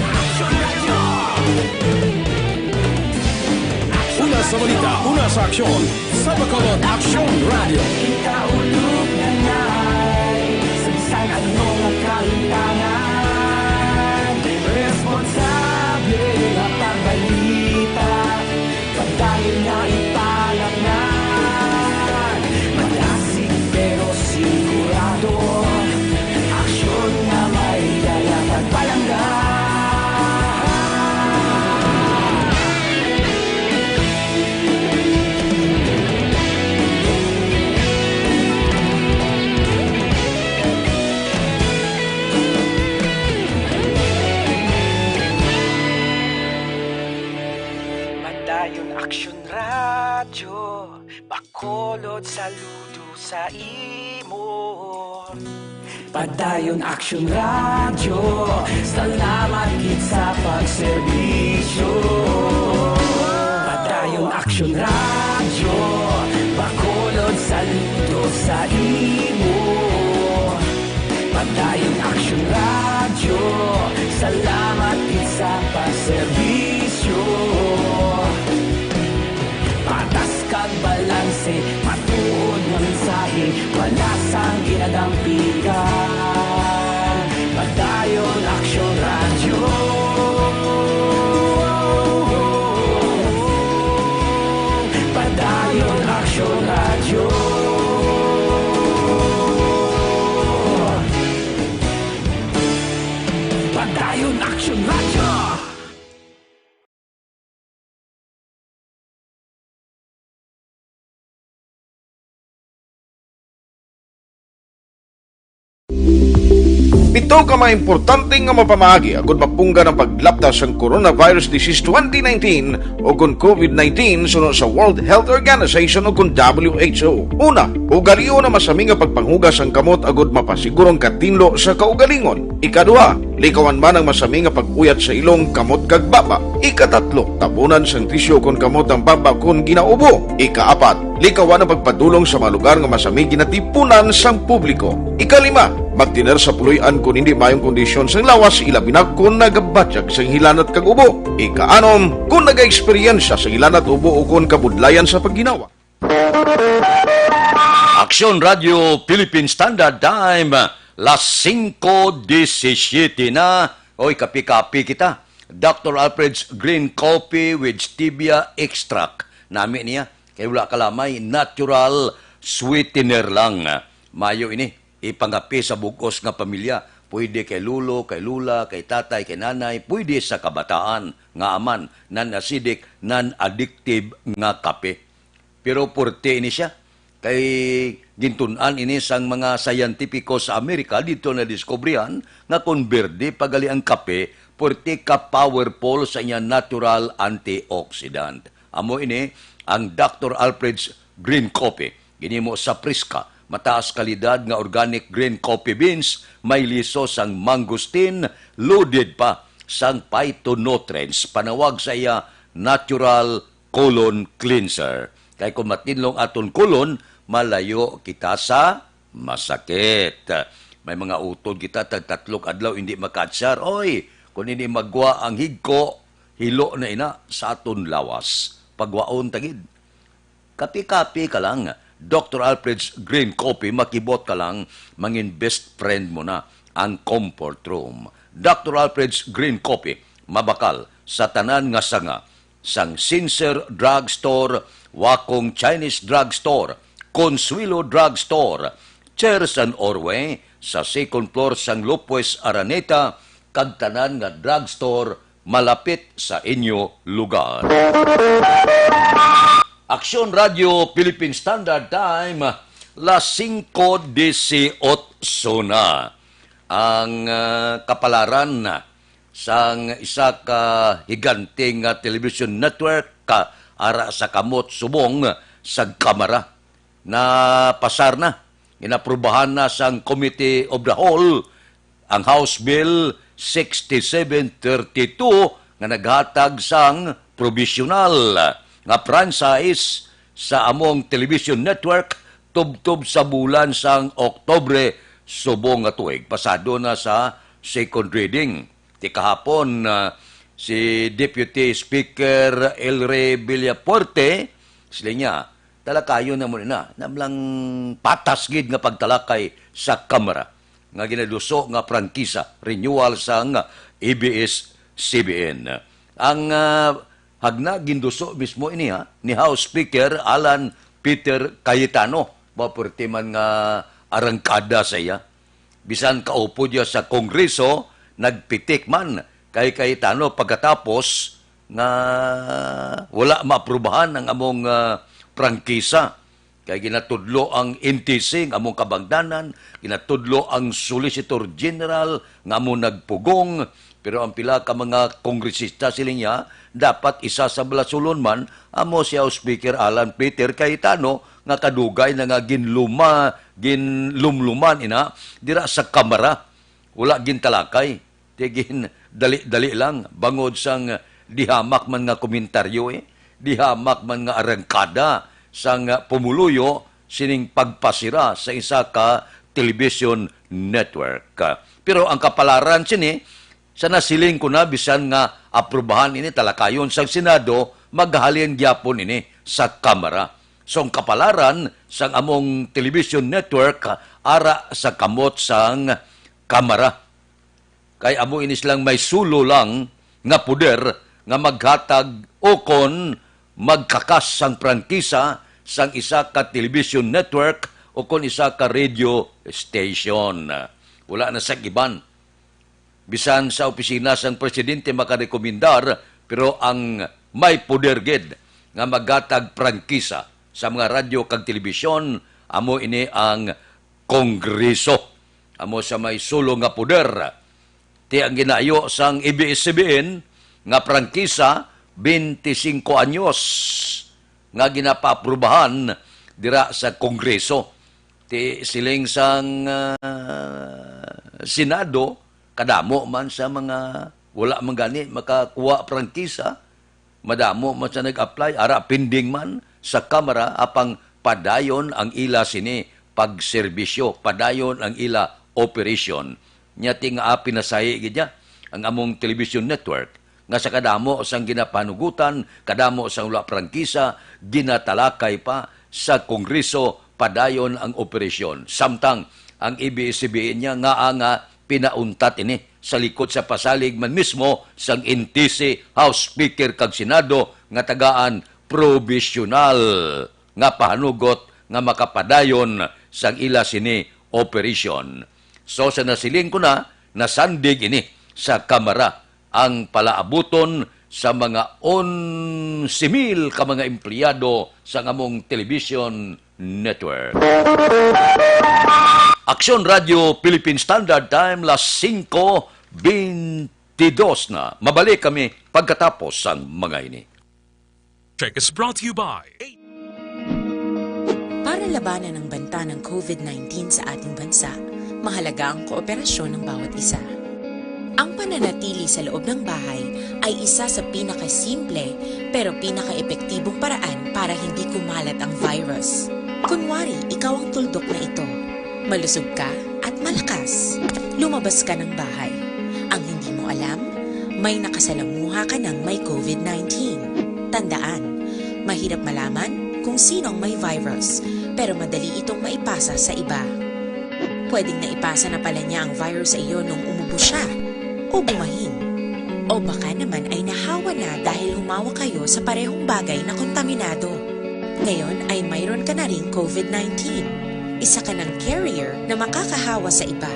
Una sa balita, una sa aksyon, sa Bacolod Aksyon Radyo. Kita ulog na ngay, sa bisan ano nga kahimtangan, responsable nga pagbalita. Padayon nga ipalapnag, malasig pero sigurado. Aksyon nga may dala pagpalangga. Padayon Aksyon Radyo, Bacolod, saludo sa imo. Padayon Aksyon Radyo, salamat gid sa pagserbisyo. Padayon Aksyon Radyo, Bacolod, saludo sa imo. Padayon Aksyon Radyo, salamat gid sa pagserbisyo. Patas kag balanse, matuod nga mensahe, wala sang ginadampigan. Padayon Aksyon Radyo. Padayon Aksyon Radyo. Padayon Aksyon Radyo. Pito ka mga importante nga mapamaagi agud mapunggan ang paglapta sang coronavirus disease twenty nineteen o kon COVID nineteen suno sa World Health Organization o kon W H O. Una, ugalion ang masami nga pagpanghugas sang kamot agud mapasiguro ang katinlo sa kaugalingon. Ikaduha, likawan man ang masami nga pag-uyat sa ilong, kamot kag baba. Ikatatlo, tabunan sang tisyu kon kamot ang baba kon ginaubo. Ikaapat, likawan ang pagpadulong sa mga lugar nga masami ginatipunan sang publiko. Ikalima, Magtener sa puloy-an kon indi maayong kondisyon sang lawas, ilabi na kon nagabatyag sang hilanat kag ubo. Ikaanom, kon nagaeksperyensya sang hilanat, ubo, o kon kabudlayan sa pagginawa. Aksyon Radio Philippine Standard Time, las singko disisiete na. Oy, kapi-kapi kita. Doctor Alfred's Green Coffee with Stevia Extract. Nami niya, kay wala kalamay, natural sweetener lang. Mayo ini, ipangapi sa bug-os nga pamilya. Pwede kay lolo, kay lola, kay tatay, kay nanay, pwede sa kabataan nga aman, non-acidic, non-addictive nga kape. Pero puwerte ini siya, kay gintun-an ini sang mga siyentipiko sa Amerika, didto nadiskubrihan nga kon berde pa gali ang kape, puwerte ka powerful sa iya natural antioxidant. Amo ini ang Doctor Alfred's Green Coffee. Ginhimo sa Prisca, mataas kalidad nga organic green coffee beans, may liso sang mangosteen, loaded pa sang phytonutrients, panawag sa iya natural colon cleanser. Kay kung matinlong aton colon, malayo kita sa masakit. May mga utod kita, tagtatlog adlaw hindi makaatsar. Oy, kung hindi magwa ang higko, hilo na ina sa aton lawas. Pagwaon ta gid. Kapi-kapi ka lang. Doctor Alfred's Green Coffee, makibot ka lang, mangin best friend mo na ang comfort room. Doctor Alfred's Green Coffee, mabakal sa tanan nga sanga, sang Sincere Drugstore, Wakong Chinese Drugstore, Consuelo Drugstore, Cherson Orway, sa second floor sang Lopez Araneta, kag tanan nga drugstore malapit sa inyo lugar. Aksyon Radio Philippine Standard Time, las singko disiotso na. Ang, ah, kapalaran sang isa ka higante nga television network, ka, ara sa kamot subong sa Kamara. Napasar na, inaprubahan na sang Committee of the Whole ang House Bill sixty-seven thirty-two nga naghatag sang provisional nga franchise sa among television network tubtob sa bulan sang Oktubre subong nga tuig. Pasado na sa second reading. Ti kahapon, ah, si Deputy Speaker Elre Villafuerte, sila niya, talakayon na mo na, namlang patas gid nga pagtalakay sa Kamara nga ginaduso nga prangkisa, renewal sang A B S C B N. Ang, ah, hagna ginduso mismo ini, ha, ni House Speaker Alan Peter Cayetano, mapuwerti man nga arangkada sa iya. Bisan kaupod niya sa Kongreso, nagpitik man kay Cayetano pagkatapos nga wala maaprubahan ang among, ah, prangkisa. Kay ginatudlo ang N T C nga among kabangdanan, ginatudlo ang Solicitor General nga among nagpugong, pero ang pila ka mga kongresista, siling niya, dapat isa sa balasulon man amo si House Speaker Alan Peter Cayetano nga kadugay na nga ginluma, ginlumluman ina dira sa Kamara. Wala gintalakay. Ti gin-, dali-dali lang, bangod sang dihamak man nga komentaryo, eh, dihamak man nga arangkada sang pumuluyo sining pagpasira sa isa ka television network. Pero ang kapalaran sini, sa nasiling ko na, bisan nga aprubahan ini talakayon sang Senado, maghalin gyapon ini sa Kamara. So, ang kapalaran sang among television network ara sa kamot sang Kamara. Kay amo ini silang may sulo lang nga poder nga maghatag ukon magkakas sang prangkisa sang isa ka television network ukon isa ka radio station. Wala na sa iban. Bisan sa opisina sang presidente makarekomendar, pero ang may poder gid nga maghatag prangkisa sa mga radyo kag telebisyon amo ini ang Kongreso. Amo sa may sulo nga poder. Ti ang ginaayo sang A B S C B N nga prangkisa, twenty-cinco anyos nga ginapaaprubahan dira sa Kongreso. Ti siling sang, ah, Senado, kadamo man sa mga wala man gani makakuha prangkisa, madamo man sa nag-apply, ara pending man sa Kamara, apang padayon ang ila sini pagserbisyo, padayon ang ila operation. Nya ti nga apinasahi gid niya ang among television network nga sa kadamo sang ginapanugutan, kadamo sang wala prangkisa, ginatalakay pa sa Kongreso padayon ang operasyon. Samtang ang A B S C B N niya nga, nga pinauntat ini sa likod sa pasalig man mismo sang N T C House Speaker kag Senado nga tagaan provisional nga pahanugot nga makapadayon sang ila sini operation. So, sa nasiling ko na, nasandig ini sa Kamara ang palaabuton sa mga onse mil ka mga empleyado sa among television network. Aksyon Radio Philippine Standard Time, las singko bentidos na. Mabalik kami pagkatapos sang mga ini. Check is brought to you by Para labanan ang banta ng COVID nineteen sa ating bansa, mahalaga ang kooperasyon ng bawat isa. Ang pananatili sa loob ng bahay ay isa sa pinakasimple pero pinakaepektibong paraan para hindi kumalat ang virus. Kunwari, ikaw ang tuldok na ito. Malusog ka at malakas. Lumabas ka ng bahay. Ang hindi mo alam, may nakasalamuha ka ng may COVID nineteen. Tandaan, mahirap malaman kung sino ang may virus, pero madali itong maipasa sa iba. Pwedeng naipasa na pala niya ang virus sa iyo nung umubo siya o bumahin. O baka naman ay nahawa na dahil humawa kayo sa parehong bagay na kontaminado. Ngayon ay mayroon ka na ring COVID nineteen. Isa ka ng carrier na makakahawa sa iba.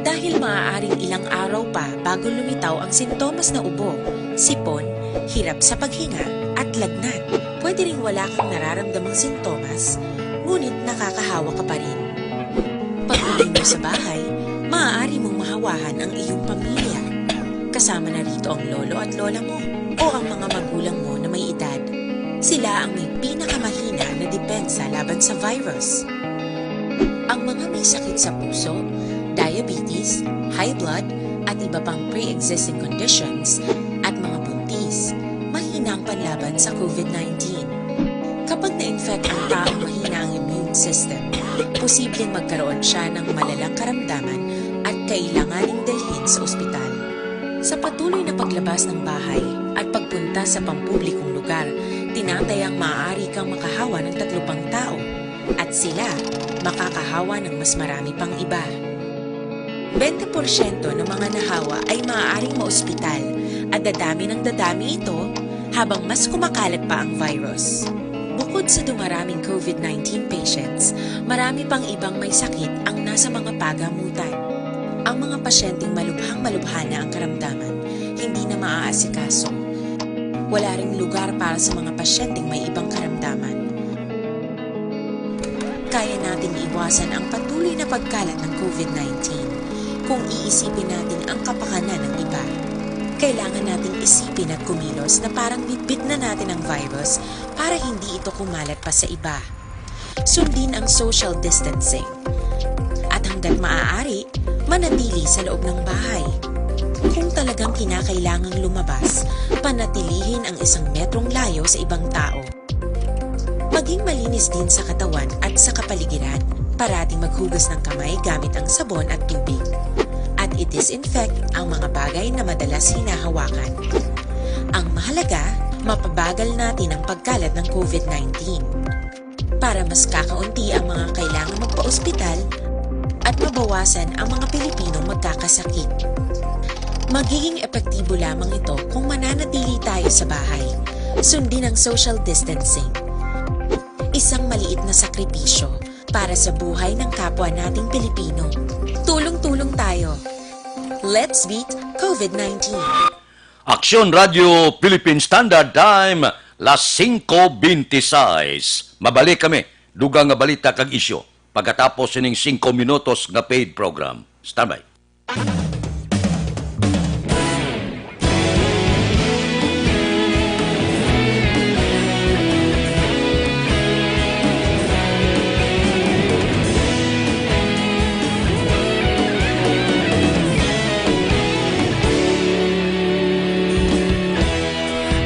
Dahil maaaring ilang araw pa bago lumitaw ang sintomas na ubo, sipon, hirap sa paghinga, at lagnat. Pwede ring wala kang nararamdamang sintomas, ngunit nakakahawa ka pa rin. Pag-uwi mo sa bahay, maaari mong mahawahan ang iyong pamilya. Kasama na rito ang lolo at lola mo o ang mga magulang mo na may edad. Sila ang may pinakamahina na depensa laban sa virus. Ang mga may sakit sa puso, diabetes, high blood, at iba pang pre-existing conditions, at mga buntis, mahina ang panlaban sa COVID nineteen. Kapag na-infect ang taong mahina ang immune system, posibleng magkaroon siya ng malalang karamdaman at kailanganing dalhin sa ospital. Sa patuloy na paglabas ng bahay at pagpunta sa pampublikong lugar, tinatayang maaari kang makahawa ng tatlo pang tao, at sila makakahawa ng mas marami pang iba. Bente porsyento ng mga nahawa ay maaaring maospital, at dadami ng dadami ito habang mas kumakalat pa ang virus. Bukod sa dumaraming COVID nineteen patients, marami pang ibang may sakit ang nasa mga pagamutan. Ang mga pasyenteng malubhang-malubha na ang karamdaman, hindi na maaasikaso. Wala ring lugar para sa mga pasyenteng may ibang karamdaman. Kaya nating iwasan ang patuloy na pagkalat ng COVID nineteen kung iisipin natin ang kapakanan ng iba. Kailangan nating isipin at kumilos na parang bitbit na natin ang virus para hindi ito kumalat pa sa iba. Sundin ang social distancing. At hanggat maaari, manatili sa loob ng bahay. Kung talagang kinakailangang lumabas, panatilihin ang isang metrong layo sa ibang tao. Maging malinis din sa katawan at sa kapaligiran. Parating maghugas ng kamay gamit ang sabon at tubig. At i-disinfect ang mga bagay na madalas hinahawakan. Ang mahalaga, mapabagal natin ang pagkalat ng COVID nineteen. Para mas kakaunti ang mga kailangan magpa-ospital at mabawasan ang mga Pilipinong magkakasakit. Magiging epektibo lamang ito kung mananatili tayo sa bahay. Sundin ang social distancing. Isang maliit na sakripisyo para sa buhay ng kapwa nating Pilipino. Tulong-tulong tayo. Let's beat COVID nineteen. Aksyon Radio Philippine Standard Time, las singko bente sais. Mabalik kami, dugang nga balita kag isyu, pagkatapos sining singko minutos nga paid program. Standby.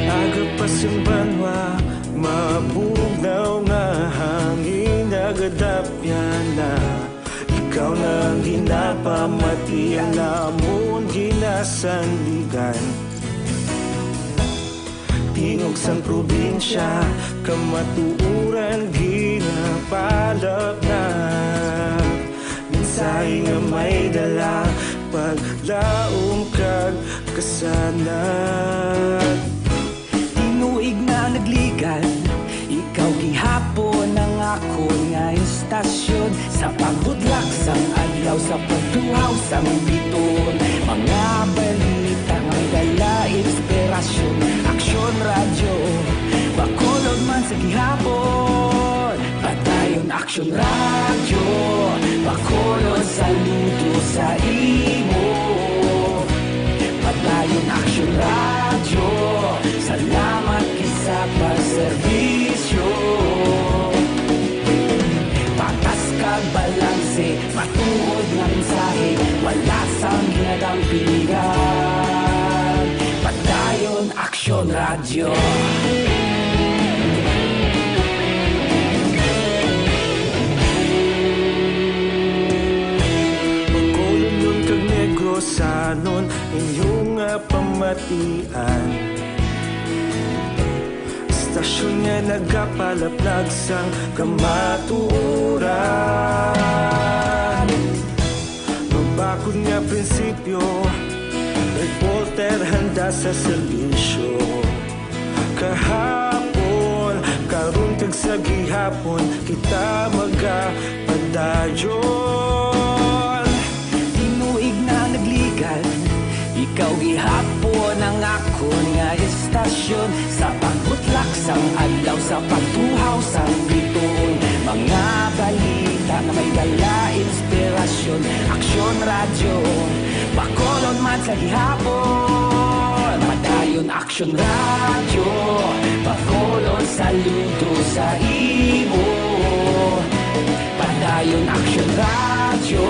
Agapas ang banwa, mabugnaw nga hangin, nagadapyan na. Ikaw na ang ginapa Iya namon ginasandigan. Tingog sang probinsya, kamatuoran ginapalapnag. Mensahe nga may dala, paglaom kag kasanag. Tinuig na nagligad, ikaw gihapon ang akon nga istasyon. Sa pagbudlak sang adlaw, sa pagtuhaw sang bituon, mga balita nga may dala inspirasyon. Aksyon Radyo, Bacolod man sa gihapon. Padayon Aksyon Radyo, Bacolod, saludo sa imo. Padayon Aksyon Radyo, salamat gid sa pagserbisyo. Patas kag balanse, matuod nga mensahe, wala sang ginadampigan. Padayon Aksyon Radyo. Bacolodnon kag Negrosanon, inyo nga pamatian. Istasyon nga nagapalaplag sang kamatuoran. Mabakod nga prinsipyo, reporter handa sa serbisyo. Kahapon, karon kag sa gihapon, kita magapadayon. Tinuig na nagligad, ikaw gihapon ang akon nga istasyon. Sa pagbutlak sang adlaw, sa pagtuhaw sang bituon, mga balita nga may dala inspirasyon. Aksyon Radyo, Bacolod man sa gihapon. Padayon Aksyon Radyo, Bacolod, saludo sa imo. Padayon Aksyon Radyo,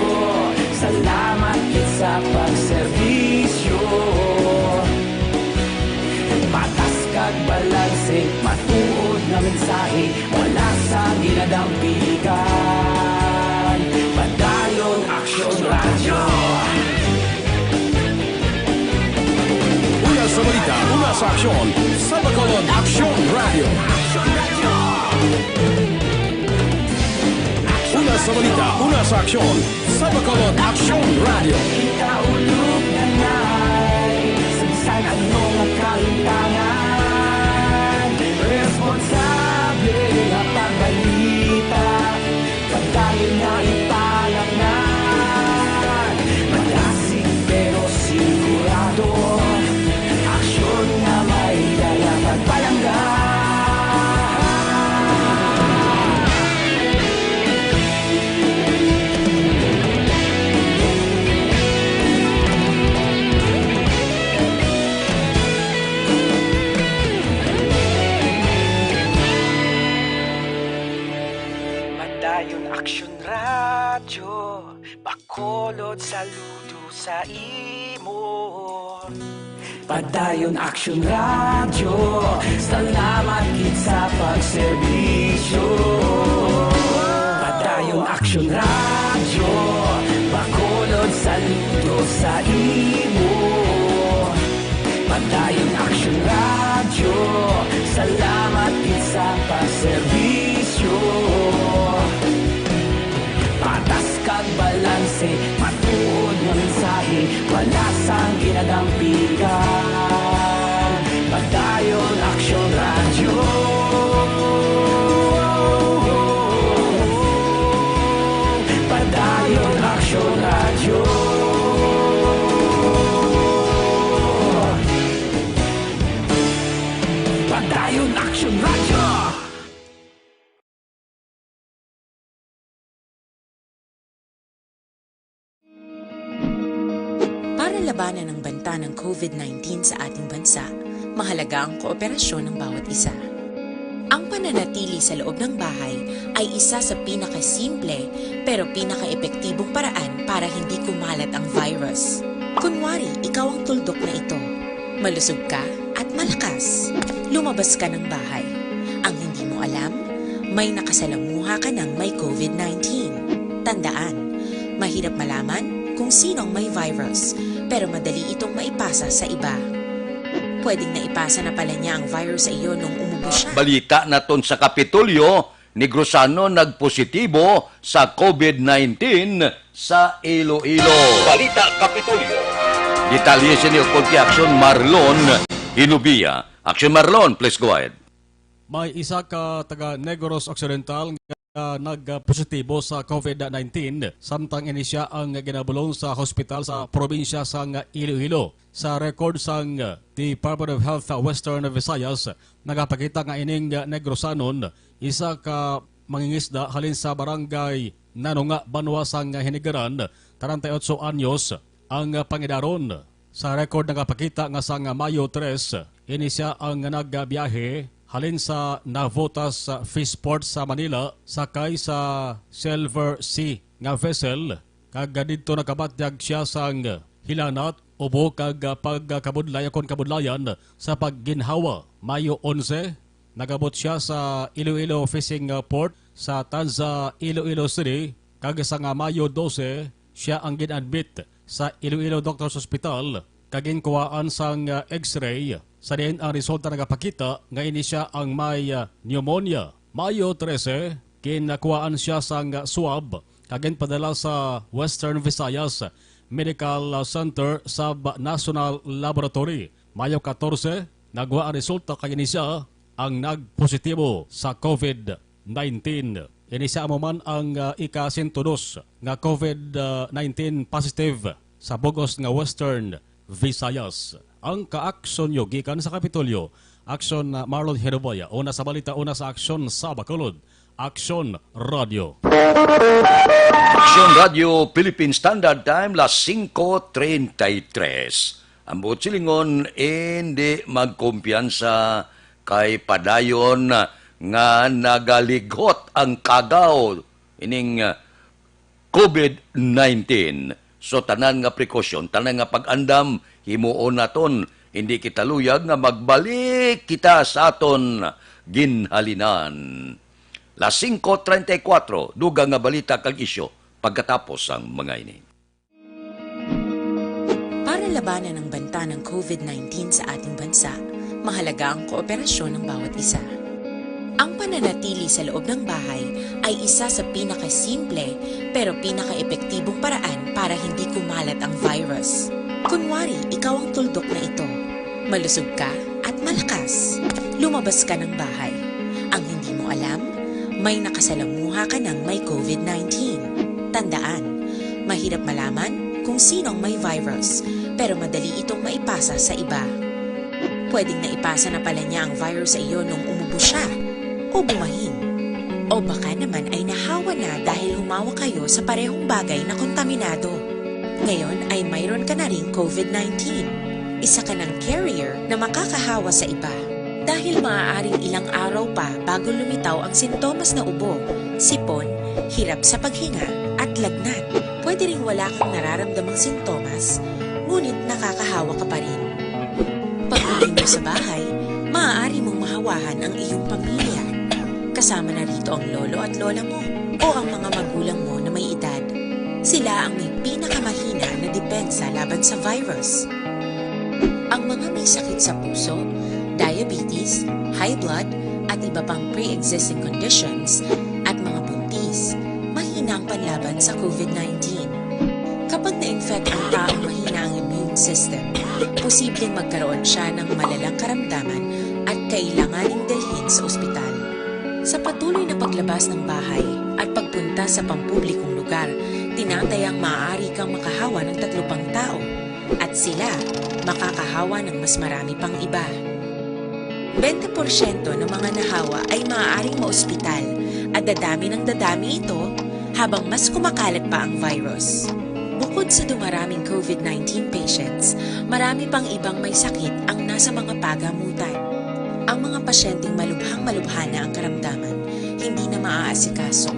salamat gid sa pagserbisyo. Patas kag balanse, matuod nga mensahe, wala sa ginadampigan. Padayon Aksyon Radyo. Una sa balita, una sa aksyon, sa Bacolod Aksyon Radyo. Una sa balita, una sa aksyon, sa Bacolod Aksyon Radyo. Ikaulog na na'y sagsag ang mga kalintangan. Responsable nga pagbalita, pagdayon nga ipalapngan. Malasig pero sigurado, aksyon nga may dala pagpalangga. Padayon Aksyon Radyo, Bacolod, saludo sa imo. Padayon Aksyon Radyo, salamat gid sa pagserbisyo. Padayon Aksyon Radyo, Bacolod, saludo sa imo. Padayon Aksyon Radyo, salamat gid sa pagserbisyo. Patas kag balanse, matuod nga mensahe, wala sang ginadampigan. Padayon Aksyon Radyo. Padayon Aksyon Radyo. Padayon Aksyon Radyo. Para labanan ang banta ng COVID nineteen sa ating bansa, mahalaga ang kooperasyon ng bawat isa. Ang pananatili sa loob ng bahay ay isa sa pinakasimple pero pinakaepektibong paraan para hindi kumalat ang virus. Kunwari, ikaw ang tuldok na ito. Malusog ka at malakas. Lumabas ka ng bahay. Ang hindi mo alam, may nakasalamuha ka ng may COVID nineteen. Tandaan, mahirap malaman, kung sino ang may virus, pero madali itong maipasa sa iba. Pwedeng naipasa na pala niya ang virus sa iyo nung umubo siya. Balita naton sa Kapitolyo, Negrosano nagpositibo sa COVID nineteen sa Iloilo. Balita Kapitolyo. Detalye sini ukon kay Aksyon Marlon Hinubia. Aksyon Marlon, please go ahead. May isa ka taga Negros Occidental nga nagpositibo sa COVID nineteen, samtang ini sia ang ginabulong sa hospital sa probinsya sang Iloilo. Sa record sang Department of Health Western Visayas, nagapakita nga ining Negrosanon, isa ka mangingisda halin sa barangay Nanunga, banwa sang Hinigaran, treinta y ocho anyos ang pangidaron. Sa record nagapakita nga sang Mayo tres, ini sia ang nagbiyahe halin sa Navotas Fishport sa Manila, sakay sa Silver Sea nga vessel, kag didto nakabatyag sia sang hilanat, ubo, kag pagkabudlay ukon kabudlayan sa pagginhawa. Mayo onse, nagabot sia sa Iloilo Fishing Port sa Tanza, Iloilo City, kag sang Mayo dose, sia ang gin-admit sa Iloilo Doctors Hospital kag ginkuhaan sang, ah, X-ray, sa diin ang resulta nagapakita nga ini sia ang may, ah, pneumonia. Mayo trese, ginkuhaan sia sang, ah, swab kag ginpadala sa Western Visayas Medical Center sub National Laboratory. Mayo katorse, nagwa ang resulta kag ini sia ang nagpositibo sa COVID nineteen. Ini sia amo man ang, ah, ika-sento dos nga COVID nineteen positive sa bug-os nga Western Visayas. Ang kaaksyon nyo gikan sa Kapitolyo, Aksyon, ah, Marlon Herobaya. Una sa balita, una sa aksyon sa Bacolod. Aksyon Radio. Aksyon Radio Philippine Standard Time, las singko treinta y tres. Ang buot silingon, hindi magkumpiyansa kay padayon nga nagalighot ang kagaw ining, ah, COVID nineteen. So, tanan nga precaution, tanan nga pag-andam, himuon naton. Hindi kita luyag nga magbalik kita sa aton ginhalinan. Las singko treinta y cuatro, dugang nga balita kag isyu pagkatapos sang mga ini. Para labanan ang banta ng COVID nineteen sa ating bansa, mahalaga ang kooperasyon ng bawat isa. Ang pananatili sa loob ng bahay ay isa sa pinakasimple pero pinakaepektibong paraan para hindi kumalat ang virus. Kunwari, ikaw ang tuldok na ito. Malusog ka at malakas. Lumabas ka ng bahay. Ang hindi mo alam, may nakasalamuha ka ng may COVID nineteen. Tandaan, mahirap malaman kung sino ang may virus, pero madali itong maipasa sa iba. Pwedeng naipasa na pala niya ang virus sa iyo nung umubo siya o bumahin. O baka naman ay nahawa na dahil humawak kayo sa parehong bagay na kontaminado. Ngayon ay mayroon ka na ring COVID nineteen. Isa ka ng carrier na makakahawa sa iba. Dahil maaaring ilang araw pa bago lumitaw ang sintomas na ubo, sipon, hirap sa paghinga, at lagnat. Pwede ring wala kang nararamdamang sintomas, ngunit nakakahawa ka pa rin. Pag-uwi mo sa bahay, maaari mong mahawahan ang iyong pamilya. Kasama na rito ang lolo at lola mo o ang mga magulang mo na may edad. Sila ang may pinakamahina na depensa laban sa virus. Ang mga may sakit sa puso, diabetes, high blood, at iba pang pre-existing conditions, at mga buntis, mahina ang panlaban sa COVID nineteen. Kapag na-infect ang taong mahina ang immune system, posibleng magkaroon siya ng malalang karamdaman at kailanganing dalhin sa ospital. Sa patuloy na paglabas ng bahay at pagpunta sa pampublikong lugar, tinatayang maaari kang makahawa ng tatlo pang tao at sila makakahawa ng mas marami pang iba. Bente porsyento ng mga nahawa ay maaaring maospital at dadami ng dadami ito habang mas kumakalat pa ang virus. Bukod sa dumaraming COVID nineteen patients, marami pang ibang may sakit ang nasa mga pagamutan. Ang mga pasyenteng malubhang-malubha na ang karamdaman, hindi na maaasikaso.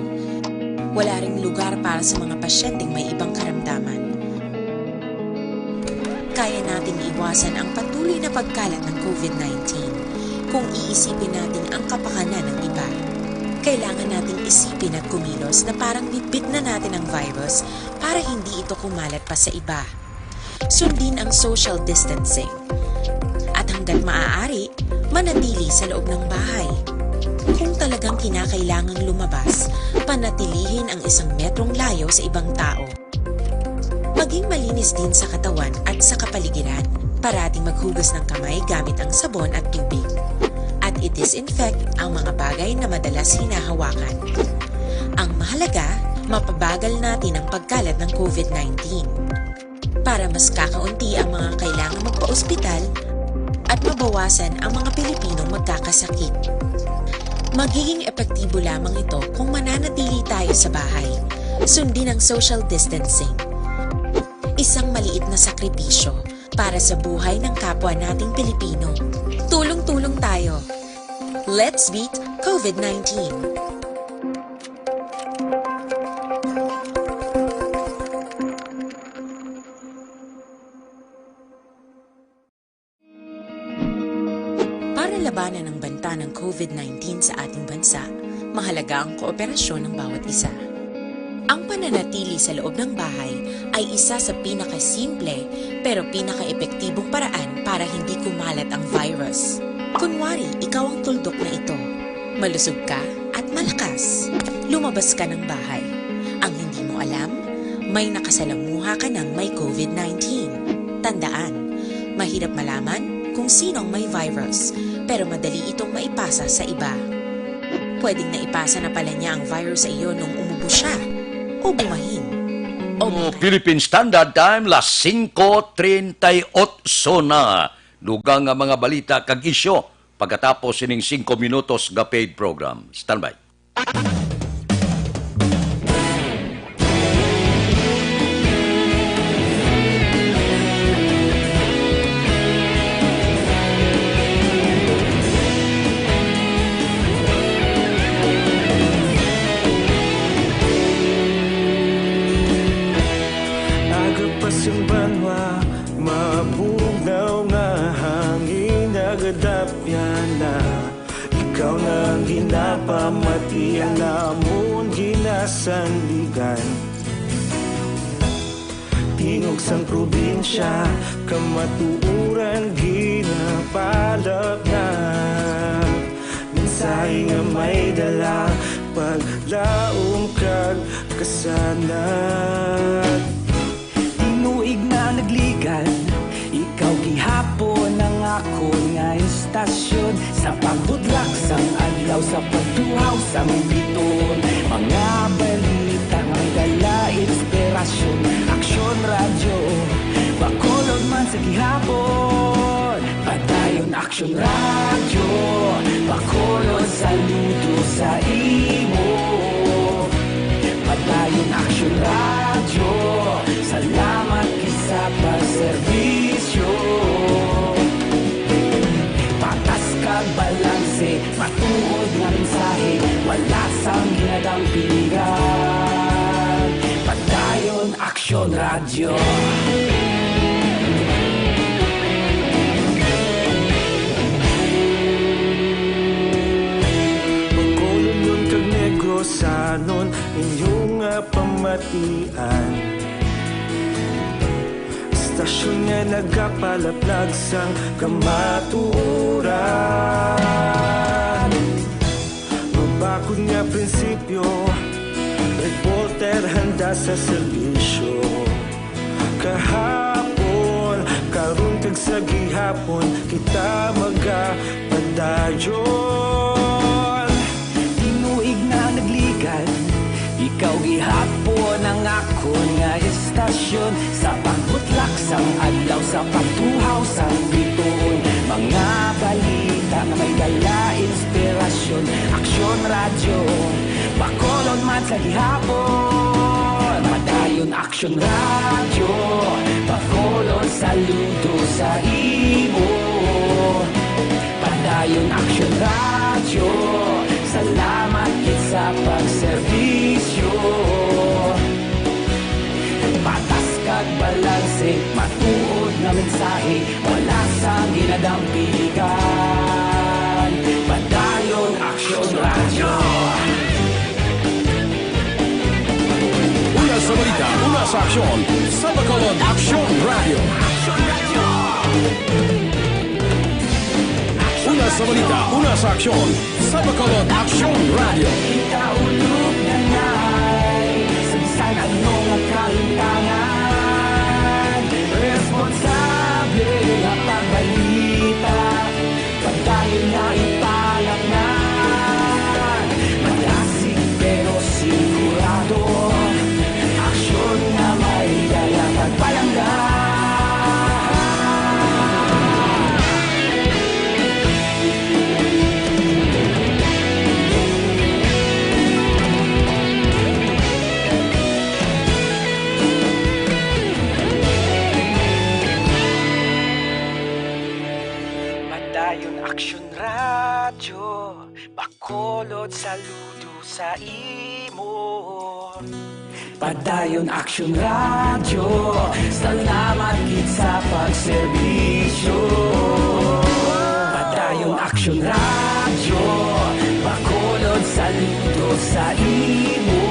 Wala ring lugar para sa mga pasyenteng may ibang karamdaman. Kaya nating iwasan ang patuloy na pagkalat ng COVID nineteen kung iisipin natin ang kapakanan ng iba. Kailangan nating isipin at kumilos na parang bitbit na natin ang virus para hindi ito kumalat pa sa iba. Sundin ang social distancing. At hanggat maaari, manatili sa loob ng bahay. Kung talagang kinakailangang lumabas, panatilihin ang isang metrong layo sa ibang tao. Maging malinis din sa katawan at sa kapaligiran. Parating maghugas ng kamay gamit ang sabon at tubig. At i-disinfect ang mga bagay na madalas hinahawakan. Ang mahalaga, mapabagal natin ang pagkalat ng COVID nineteen. Para mas kakaunti ang mga kailangang magpa-ospital at mabawasan ang mga Pilipinong magkakasakit. Magiging epektibo lamang ito kung mananatili tayo sa bahay. Sundin ang social distancing. Isang maliit na sakripisyo para sa buhay ng kapwa nating Pilipino. Tulong-tulong tayo. Let's beat COVID nineteen. Para labanan ang banta ng COVID nineteen sa ating bansa, mahalaga ang kooperasyon ng bawat isa. Ang pananatili sa loob ng bahay ay isa sa pinakasimple pero pinakaepektibong paraan para hindi kumalat ang virus. Kunwari, ikaw ang tuldok na ito. Malusog ka at malakas. Lumabas ka ng bahay. Ang hindi mo alam, may nakasalamuha ka ng may COVID nineteen. Tandaan, mahirap malaman kung sino ang may virus, pero madali itong maipasa sa iba. Pwedeng naipasa na pala niya ang virus sa iyo nung umubo siya, o bumahin, o Ang mga Philippine Standard Time, las singko treinta y ocho na. Dugang nga mga balita kag isyu pagkatapos sining singko minutos nga paid program. Standby. Aga pa sing banwa, mabugnaw nga hangin, nagadapyan na. Ikaw na ang ginapamati, ang amon ginasandigan. Tingog sang probinsya, kamatuoran ginapalapnap. Mensahe nga may dala, paglaom kag kasanag. Tinuig na nagligad, ikaw gihapon ang akon nga istasyon. Sa pagbutlak sang adlaw, sa pagtuhaw sang bituon, mga balita nga may dala inspirasyon. Aksyon Radyo, Bacolod man sa gihapon. Padayon Aksyon Radyo, Bacolod, saludo sa imo. Padayon Aksyon Radyo, salamat gid sa pagserbisyo. Patas kag balanse, matuod nga mensahe, wala sang ginadampigan. Padayon Aksyon Radyo. Bacolod kag Negrosanon, inyo nga pamatian. Istasyon nga nagapalaplag sang kamatuoran. Mabakod nga prinsipyo, reporter handa sa serbisyo. Kahapon, karon kag sa gihapon, kita magapadayon. Tinuig na nagligad, ikaw gihapon ang akon nga istasyon. Sa pagbutlak sang adlaw, sa pagtuhaw sang bituon, mga balita nga may dala inspirasyon. Aksyon Radyo, Bacolod man sa gihapon. Padayon Aksyon Radyo, Bacolod, saludo sa imo. Padayon Aksyon Radyo, salamat gid sa pagserbisyo. Patas kag balanse, matuod nga mensahe, wala sang ginadampigan. Padayon Aksyon Radyo. Sa aksyon, sa Bacolod Aksyon Radio. Una sa balita, una sa aksyon, sa Bacolod Aksyon Radio. Ikaulog na ngay, sa bisan ano nga kalimtangan, responsable nga pagbalita. Padayon nga ipalaknag, malasig pero sigurado. Aksyon nga may dala kag palangga. Padayon Aksyon Radyo, Bacolod, saludo sa imo. Padayon Aksyon Radyo, salamat gid sa pagserbisyo. Padayon Aksyon Radyo, Bacolod, saludo sa imo.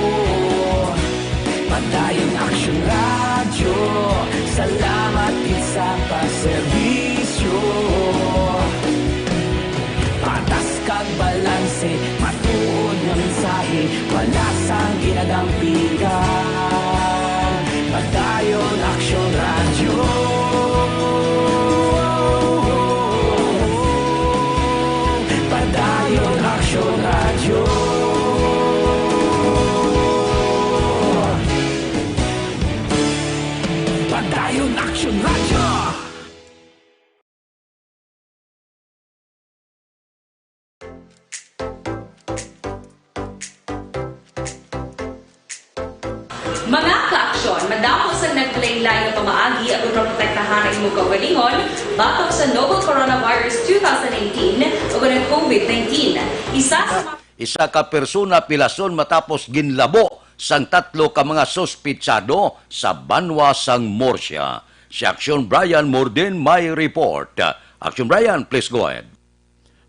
Padayon Aksyon Radyo, salamat gid sa pagserbisyo. Patas kag balanse, matuod nga mensahe, wala sang ginadampigan. Padayon Aksyon Radyo. Padayon Aksyon Radyo. Padayon Aksyon Radyo. Mga kaaksyon, madamo sang naglain-lain nga pamaagi aron maprotektahan ang imong kaugalingon batok sa novel coronavirus two thousand nineteen o ang COVID nineteen. Isa sa mga Isa ka persona pilason matapos ginlabo sang tatlo ka mga suspitsado sa banwa sang Murcia. Si Aksyon Brian Morden may report. Aksyon Brian, please go ahead.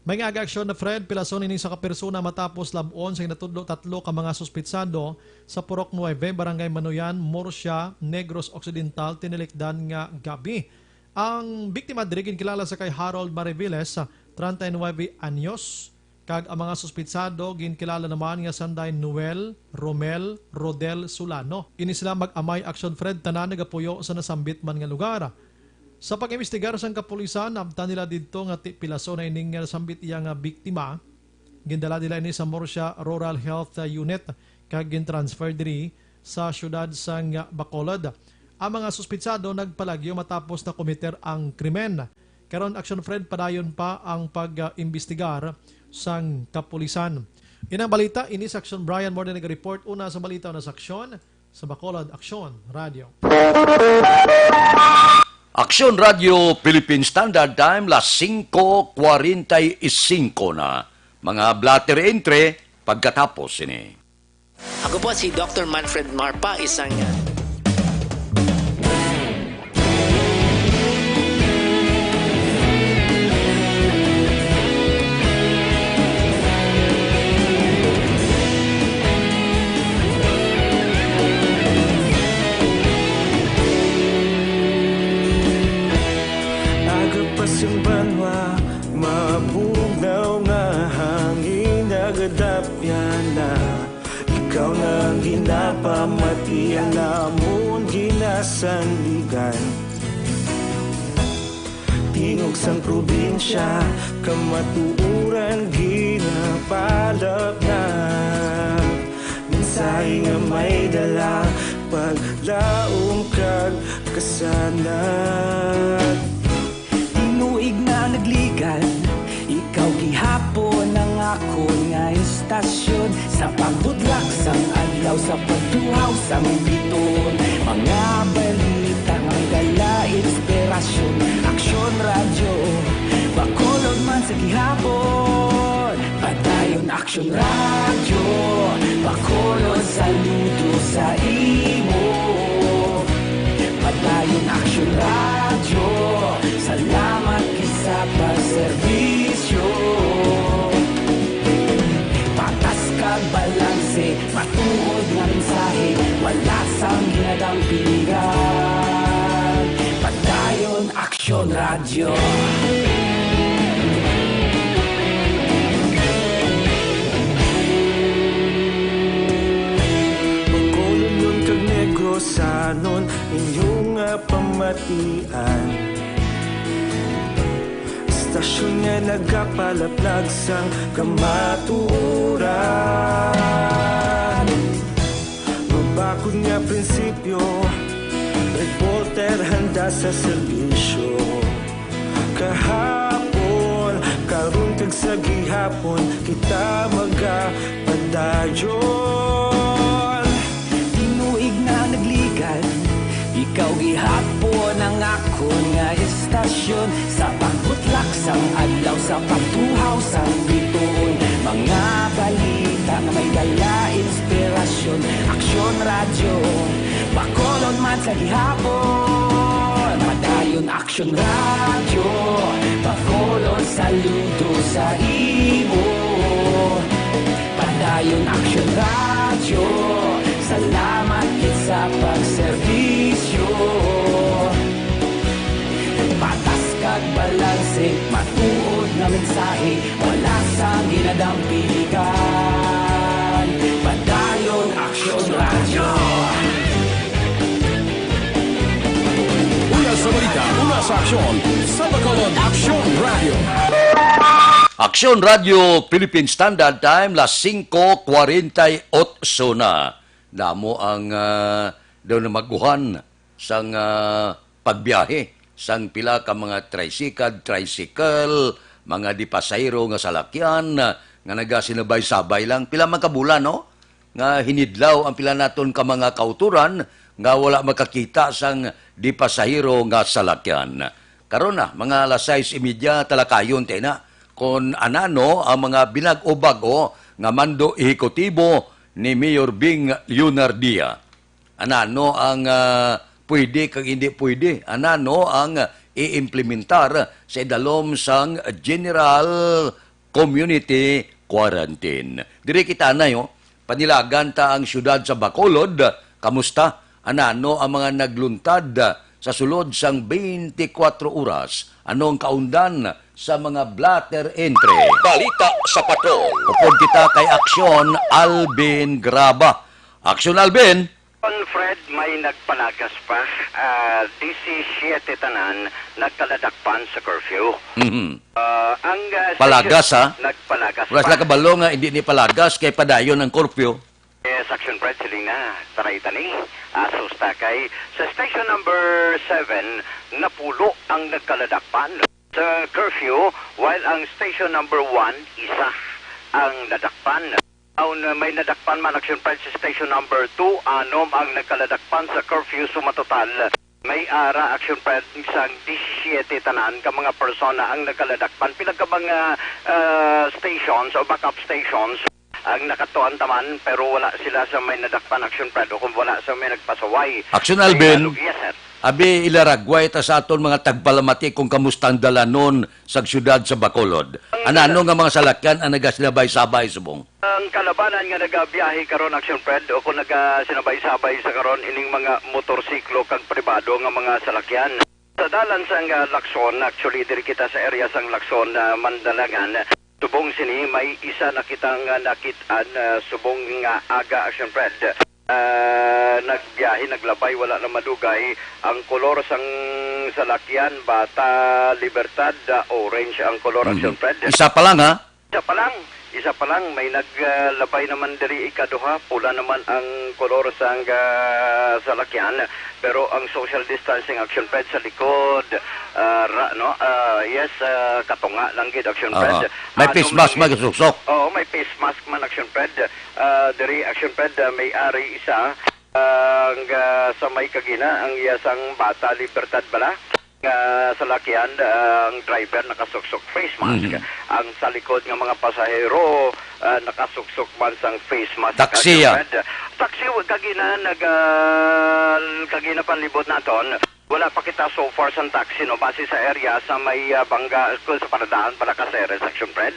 May nga aga aksyon na Fred, pilason ini sa ka persona matapos lab-on sa ginatudlo tatlo ka mga suspitsado sa Purok Nueve, Barangay Manuyan, Murcia, Negros Occidental, tinilikdan nga gabi. Ang biktima diri ginkilala sa kay Harold Mariviles, treinta y nueve anyos, kag ang mga suspitsado ginkilala naman nga sanday Noel, Romel, Rodel Solano. Ini sila mag-amay aksyon Fred, tanan nagapuyo sa nasambit man nga lugar. Sa pag-imbestigar sang kapulisan, naabtan nila didto nga ti-, pilason na ining nasambit iya nga biktima. Gindala nila ini sa Murcia Rural Health, uh, Unit kag gin-transfer diri sa siyudad sang Bacolod. Ang mga suspitsado nagpalagyo matapos na-committer ang krimen. Karon, Aksyon Fred, padayon pa ang pag-imbestigar sang kapulisan. Inang balita, ini sa Aksyon Brian Morden nag-report. Una sa balita, una sa aksyon, sa Bacolod Aksyon Radio. Aksyon Radio Philippine Standard Time, las singko kwarenta y singko na. Mga blotter entry pagkatapos sini. Ako po si Doktor Manfred Marpa, isang, ah, Aga pa sang banwa, mabugnaw nga hangin nagadapyan na. Ikaw na ang ginapamati, ang amon ginasandigan. Tingog sang probinsya, kamatuoran ginapalapnap. Mensahe nga may dala, paglaom kag kasanag. Tinuig na nagligan, ikaw gihapon ang akon nga istasyon. Sa pagbudlak sang adlaw, sa pagtuhaw sang biton, mga balita nga may dala inspirasyon. Aksyon Radyo, Bacolod man sa gihapon. Padayon Aksyon Radyo, Bacolod, saludo sa imo. Padayon Aksyon Radyo, salamat gid sa pagserbisyo. Patas kag balanse, matuod nga mensahe, wala sang ginadampi. Yon Radyo. Bacolod kag Negrosanon, inyo nga pamatian. Istasyon nga nagapalaplag sang kamatuoran. Mabakod nga prinsipyo, reporter handa sa serbisyo. Kahapon, karon kag sa gihapon, kita magapadayon. Tinuig na nagligad, ikaw gihapon ang akon nga istasyon. Sa pagbutlak sang adlaw, sa pagtuhaw sang bituon, mga balita nga may dala inspirasyon. Aksyon Radyo, Bacolod man sa gihapon. Padayon Aksyon Radyo, Bacolod saludo sa imo. Padayon Aksyon Radyo, salamat gid sa pagserbisyo. Patas kag balanse, matuod nga mensahe, wala sa ginadampiligan. Padayon Aksyon Radyo. Una sa balita, una sa aksyon, sa Bacolod, Aksyon Radyo. Aksyon Radyo, Philippine Standard Time, las singko kwarenta y otso na. Damo ang, ah, daw namaguhan sang, ah, pagbiyahe sang pila ka mga tricycad, tricycle, mga di pasahero nga salakyan, ah, nga nagasinabay-sabay lang. Pila man ka bulan, no? Nga hinidlaw ang pila naton ka mga kautoran nga wala makakita sang di pasahero nga salakyan. Karon na, mga alas sais y media, talakayon tayo na kon anano ang mga binag-o-bag-o nga mando ehekutibo ni Mayor Bing Leonardia. Anano ang, ah, pwede kag hindi pwede? Anano ang iimplementar sa idalom sang general community quarantine? Diri kita na, yo. Panilagan ta ang siyudad sa Bacolod. Kamusta? Anano ang mga nagluntad sa sulod sang twenty-four oras? Ano ang kaundan sa mga blotter entry? Balita sa Patrol. Upod kita kay Aksyon Alvin Graba. Aksyon Alvin. Kon Fred, may nagpalagas pa. Ah, disisiete tanan nagkaladakpan sa curfew. Mhm. Ah, ang, ah, Palagas, station ha? Nagpalagas Wala pa. sila kabalo nga hindi ni palagas kay padayon ang curfew. Yes, Action Fred, siling na. Taray tani. Asus takay. Sa station number seven, napulo ang nagkaladakpan sa curfew, while ang station number one, isa ang nadakpan. Aun, may nadakpan man, Action Fred, sa station number two, anom ang nagkaladakpan sa curfew, sumatotal may ara, Action Fred, sang disisiete tanan ka mga persona ang nagkaladakpan. Pila ka mga, ah, stations o backup stations ang nakatuan taman, pero wala sila sa may nadakpan, Action Fred, o kung wala sa may nagpasaway. Action Alvin. Yes, sir. Abi, ilaragway ta sa aton mga tagpalamati kung kamusta ang dalanon sa siyudad sa Bacolod. Ang Anano nga mga salakyan ang nagasinabay-sabay subong? Ang kalabanan nga nagabiyahe karon, Action Fred, o kung nagasinabay-sabay sa karon ining mga motorsiklo kag pribado nga mga salakyan. Sa dalan sang, ah, Lacson, actually, diri kita sa area sang Lacson, ah, Mandalangan. Subong sini, may isa na kita nga nakit-an, ah, subong nga aga, Action Fred. Ah, nagbiyahe, naglabay, wala na madugay. Ang kolor sang salakyan, Bata Libertad, ah, orange ang kolor, Mhm. Action Fred. Isa pa lang, ha? Isa pa lang, isa pa lang, may nag, ah, labay naman diri ikaduha, pula naman ang kolor sang, ah, salakyan, pero ang social distancing, Action Fred, sa likod, ah, ra, no? Ah, yes, ah, katunga lang gid, Action Fred. Aha. May Anom face mask, lang gid. Magsuksok. Oo, may face mask man, Action Fred. Ah, diri, Action Fred, ah, may ari isa. Ang, ah, sa may kagina, ang iya sang Bata Libertad bala nga salakyan, ah, ang driver nakasuksok face mask. Mhm. Ang sa likod nga mga pasahero, ah, nakasuksok man sang face mask. Taxi, Action ah. Fred. Taxi, wa-, kagina, nag, ah, kagina panlibot naton. Wala pa kita so far sang taxi, no? Base sa area sa may, ah, Banga, kung sa paradahan pala ka, Ceres, Action Fred.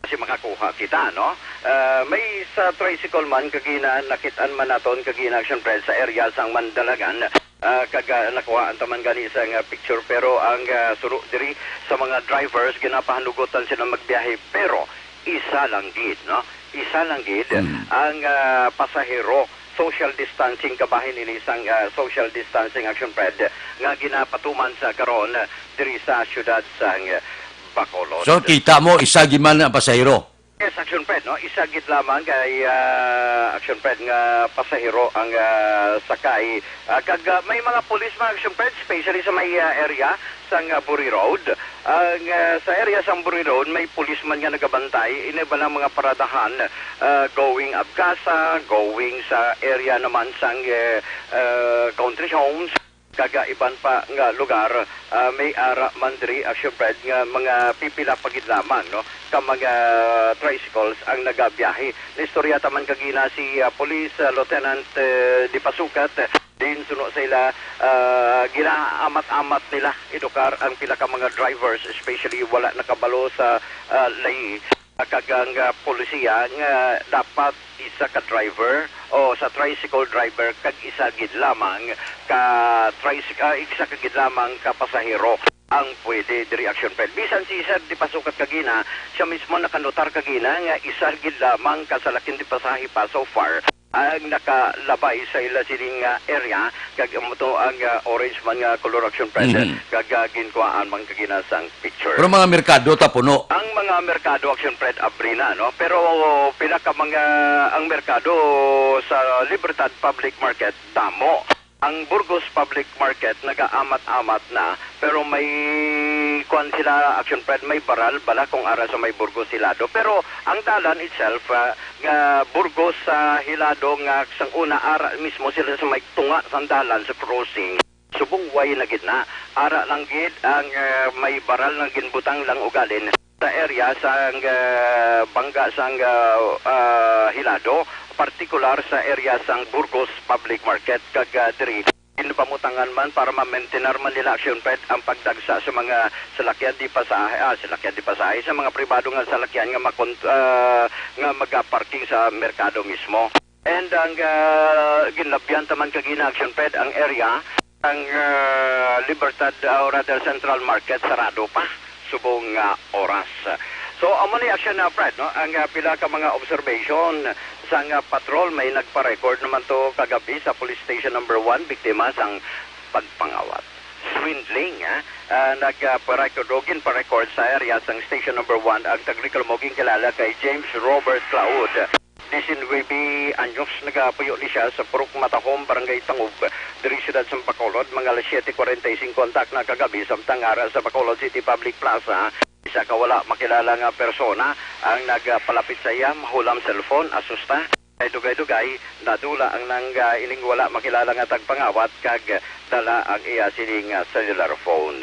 Kasi makakuha kita, no? Ah, may sa tricycle man, kagina, nakit-an man naton, kagina, Action Fred, sa area sang Mandalangan. Ah, kag, ah, nakuhaan ta man gani sa nga picture, pero ang, ah, suno diri sa mga drivers, ginapahanugutan sila magbiyahe, pero isa lang gid, no? Isa lang gid Mm. ang, ah, pasahero. Social distancing kabahin ini sang, ah, social distancing action, Fred, nga ginapatuman sa karon, ah, diri sa siyudad sang, ah, Bacolod. So, kita mo, isa gid man ang pasahero? Yes, Action Fred, no? Isa gid lamang kay, ah, Action Fred nga pasahero ang, ah, sakay. Ah, kag, ah, may mga pulis, mga Action Fred, especially sa may, ah, area sang, ah, Buri Road. Ang, ah, sa area sang Buri Road, may pulis man nga nagabantay. Ini ba ng mga paradahan, ah, going Abcasa, going sa area naman sang, eh, ah, Country Homes. Kag, ah, iban pa nga lugar, ah, may ara man diri, Action Fred, nga mga pipila pa gid lamang, no, ka mga tricycles ang nagabiyahe. Naistorya ta man kagina si, ah, Police, ah, Lieutenant, eh, Dipasukat, din suno sa ila, ah, ginaamat-amat nila edukar ang pila ka mga drivers, especially wala nakabalo sa, ah, layi. Kag ang, ah, polisiya nga dapat isa ka driver o sa tricycle driver kag isa gid lamang ka tricycle, ah, isa ka gid lamang ka pasahero ang pwede diri, Action Fred. Bisan si Sir Dipasukat kagina, siya mismo nakanotar kagina nga isa gid lamang ka salakyan di pasahe pa so far ang nakalabay sa ila sining, ah, area, kag amo to ang, ah, orange man nga color, Action Fred, Mhm. kag, ah, ginkuhaan man kagina sang picture. Pero mga merkado ta puno. Ang mga merkado, Action Fred, abri na, no? Pero pila ka mga, ang merkado sa Libertad Public Market, damo. Ang Burgos Public Market nagaamat-amat na, pero may kuwan sila, Action Fred, may baral bala kung ara sa may Burgos Hilado. Pero ang dalan itself, ah, nga Burgos sa Hilado nga sang una ara mismo sila sa may tunga sang dalan sa crossing. Subong way na gid na. Ara lang gid ang, ah, may baral nga ginbutang lang ugalin sa area sang, ah, bangga sang, ah, ah, Hilado, partikular sa area sang Burgos Public Market, kag, ah, diri ginpamutangan man para ma-maintain man nila, Action Fred, ang pagdagsa sa mga salakyan di pasahe, ah, salakyan di pasahe, sa mga pribado nga salakyan nga makon-, ah, nga magaparking sa merkado mismo. And ang, ah, ginlabyan ta man kagina, Action Fred, ang area, ang, ah, Libertad, ah, or rather Central Market, sarado pa subong nga oras. So, amo ni, Action, ah, Fred, no? Ang, ah, pila ka mga observation sang, ah, patrol, may nagpa-record naman to kagabi sa Police Station Number One, biktima sang pagpangawat. Swindling, ah, ah, nagpa-record o ginpa-record sa area sang Station Number One ang tagreklamo ginkilala kay James Robert Claud. Diecinuebe anyos, nagapuyo ni siya sa Purok Matahom, Barangay Tangub, diri siyudad sa Bacolod, mga alas siete cuarenta y cinco ang takna kagabi, samtang ara sa Bacolod City Public Plaza, isa ka wala makilala nga persona ang nagpalapit sa iya, mahulam cellphone, asusta. Kay dugay-dugay, nadula ang nang, ah, ining wala makilala nga tagpangawat kag dala ang iya sining, ah, cellular phone.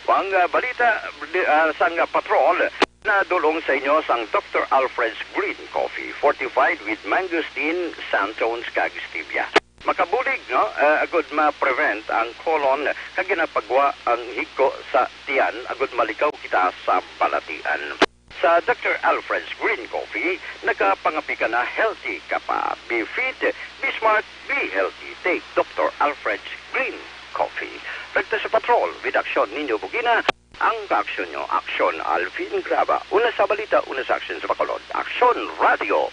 Ang, ah, balita, di-, ah, sang, ah, patrol, nadulong sa inyo sang Doctor Alfred's Green Coffee, fortified with mangosteen, xanthones, kag stevia. Makabulig, no? Ah, agud ma-prevent ang colon kag ginapagwa ang higko sa tiyan, agud malikaw kita sa balatian. Sa Doctor Alfred's Green Coffee, nakapangapi ka na, healthy ka pa. Be fit, be smart, be healthy. Take Doctor Alfred's Green Coffee. Ragta sa patrol, with aksyon ninyo bugina, ang kaaksyon nyo, Aksyon Alvin Graba. Una sa balita, una sa aksyon sa Bacolod. Aksyon Radio.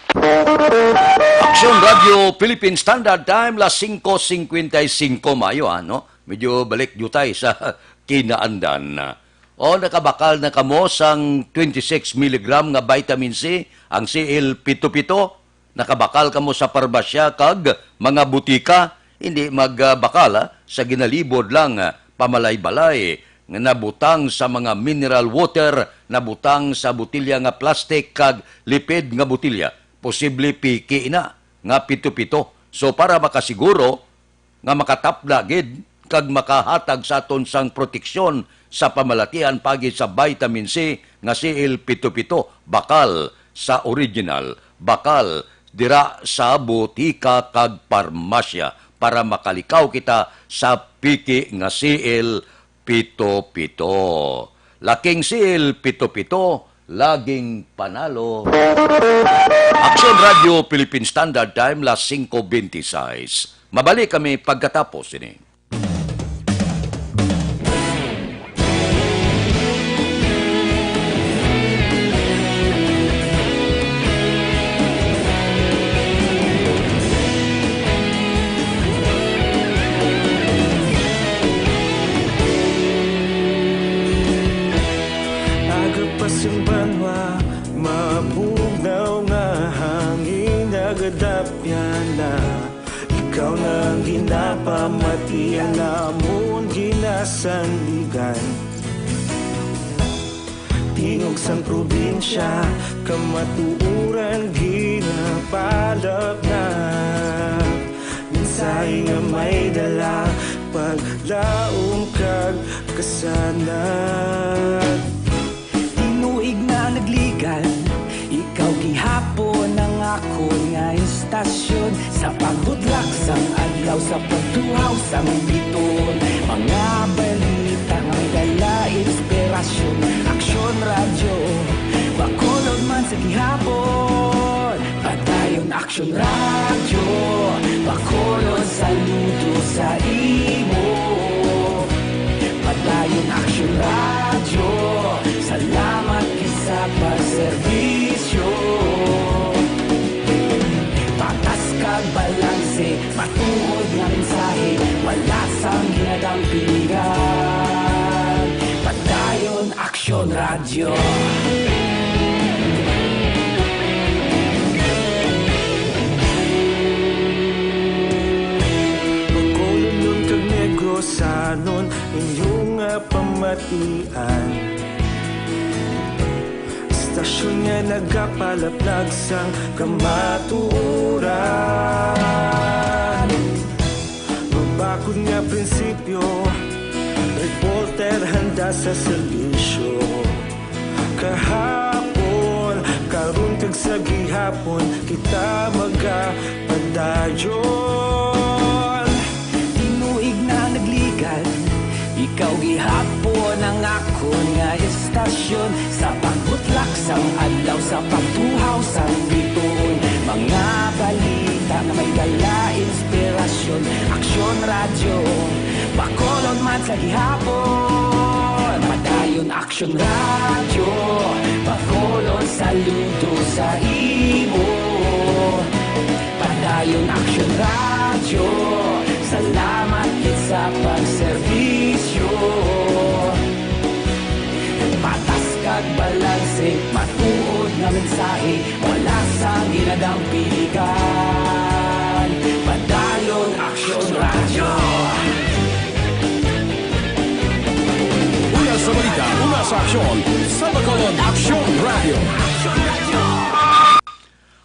Aksyon Radio Philippine Standard Time, las singko singkwenta y singko maayo, ano? Medyo balik jutay sa kinaandan. O, nakabakal na kamo sang twenty-six milligram nga vitamin C, ang C L pito pito? Nakabakal kamo sa parmasya kag mga butika? Hindi magbakal, ah, sa ginalibod lang, ah, pamalay-balay nga nabutang sa mga mineral water, nabutang sa botelya nga plastic kag lipid nga botelya. Posible piki na nga pito pito. So, para makasiguro, nga makatapda gid kag makahatag sa aton sang proteksyon sa pamalatian paagi sa vitamin C nga C L pito pito, bakal sa original, bakal dira sa butika kag parmasya para makalikaw kita sa piki nga C L pito pito. Laking C L pito pito, laging panalo. Aksyon Radio Philippine Standard Time, las singko bente sais. Mabalik kami pagkatapos ini. Sanligan. Tingog sang probinsya, kamatuoran ginapalapnag. Mensahe nga may dala, paglaom kag kasanag. Tinuig na nagligan, ikaw gihapon ang akon nga istasyon. Sa pagbutlak sang adlaw, sa pagtuhaw sang bituon, mga balita nga may dala inspirasyon. Aksyon Radyo, Bacolod man sa gihapon. Padayon Aksyon Radyo, Bacolod, saludo sa imo. Padayon Aksyon Radyo, salamat gid sa pagserbisyo. Patas kag balanse, matuod nga mensahe, wala sang ginadampigan. Padayon Aksyon Radyo. Bacolodnon kag Negrosanon, inyo nga pamatian. Istasyon nga nagapalaplag sang kamatuoran. Mabakod nga prinsipyo, reporter handa sa serbisyo. Kahapon, karon kag sa gihapon, kita magapadayon. Tinuig na nagligan, ikaw gihapon ang akon nga istasyon. Sa pagbutlak sang adlaw, sa pagtuhaw sang bituon, mga balita nga may dala inspirasyon. Aksyon Radyo, Bacolod man sa gihapon. Padayon Aksyon Radyo, Bacolod, saludo sa imo. Padayon Aksyon Radyo, salamat gid sa pagserbisyo. Patas kag balanse, matuod nga mensahe, wala sang ginadampigan. Padayon Aksyon Radyo. Una sa balita, una sa aksyon, sa Bacolod, Aksyon Radyo.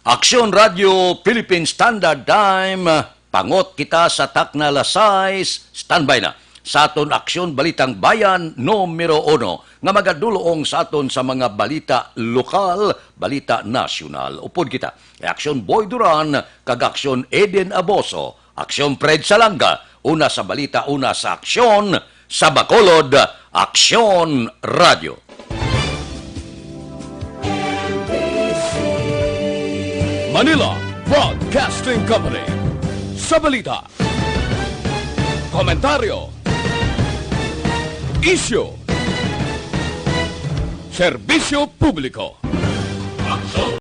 Aksyon Radyo Philippine Standard Time, pangot kita sa takna alas sais, standby na sa aton Aksyon Balitang Bayan numero uno nga magadulong sa aton sa mga balita lokal, balita nasyonal. Upod kita kay Aksyon Boy Duran kag Aksyon Eden Aboso, Aksyon Fred Salanga, una sa balita, una sa aksyon, sa Bacolod, Aksyon Radyo. Manila Broadcasting Company. Sa balita, komentaryo, isyu, serbisyo publiko.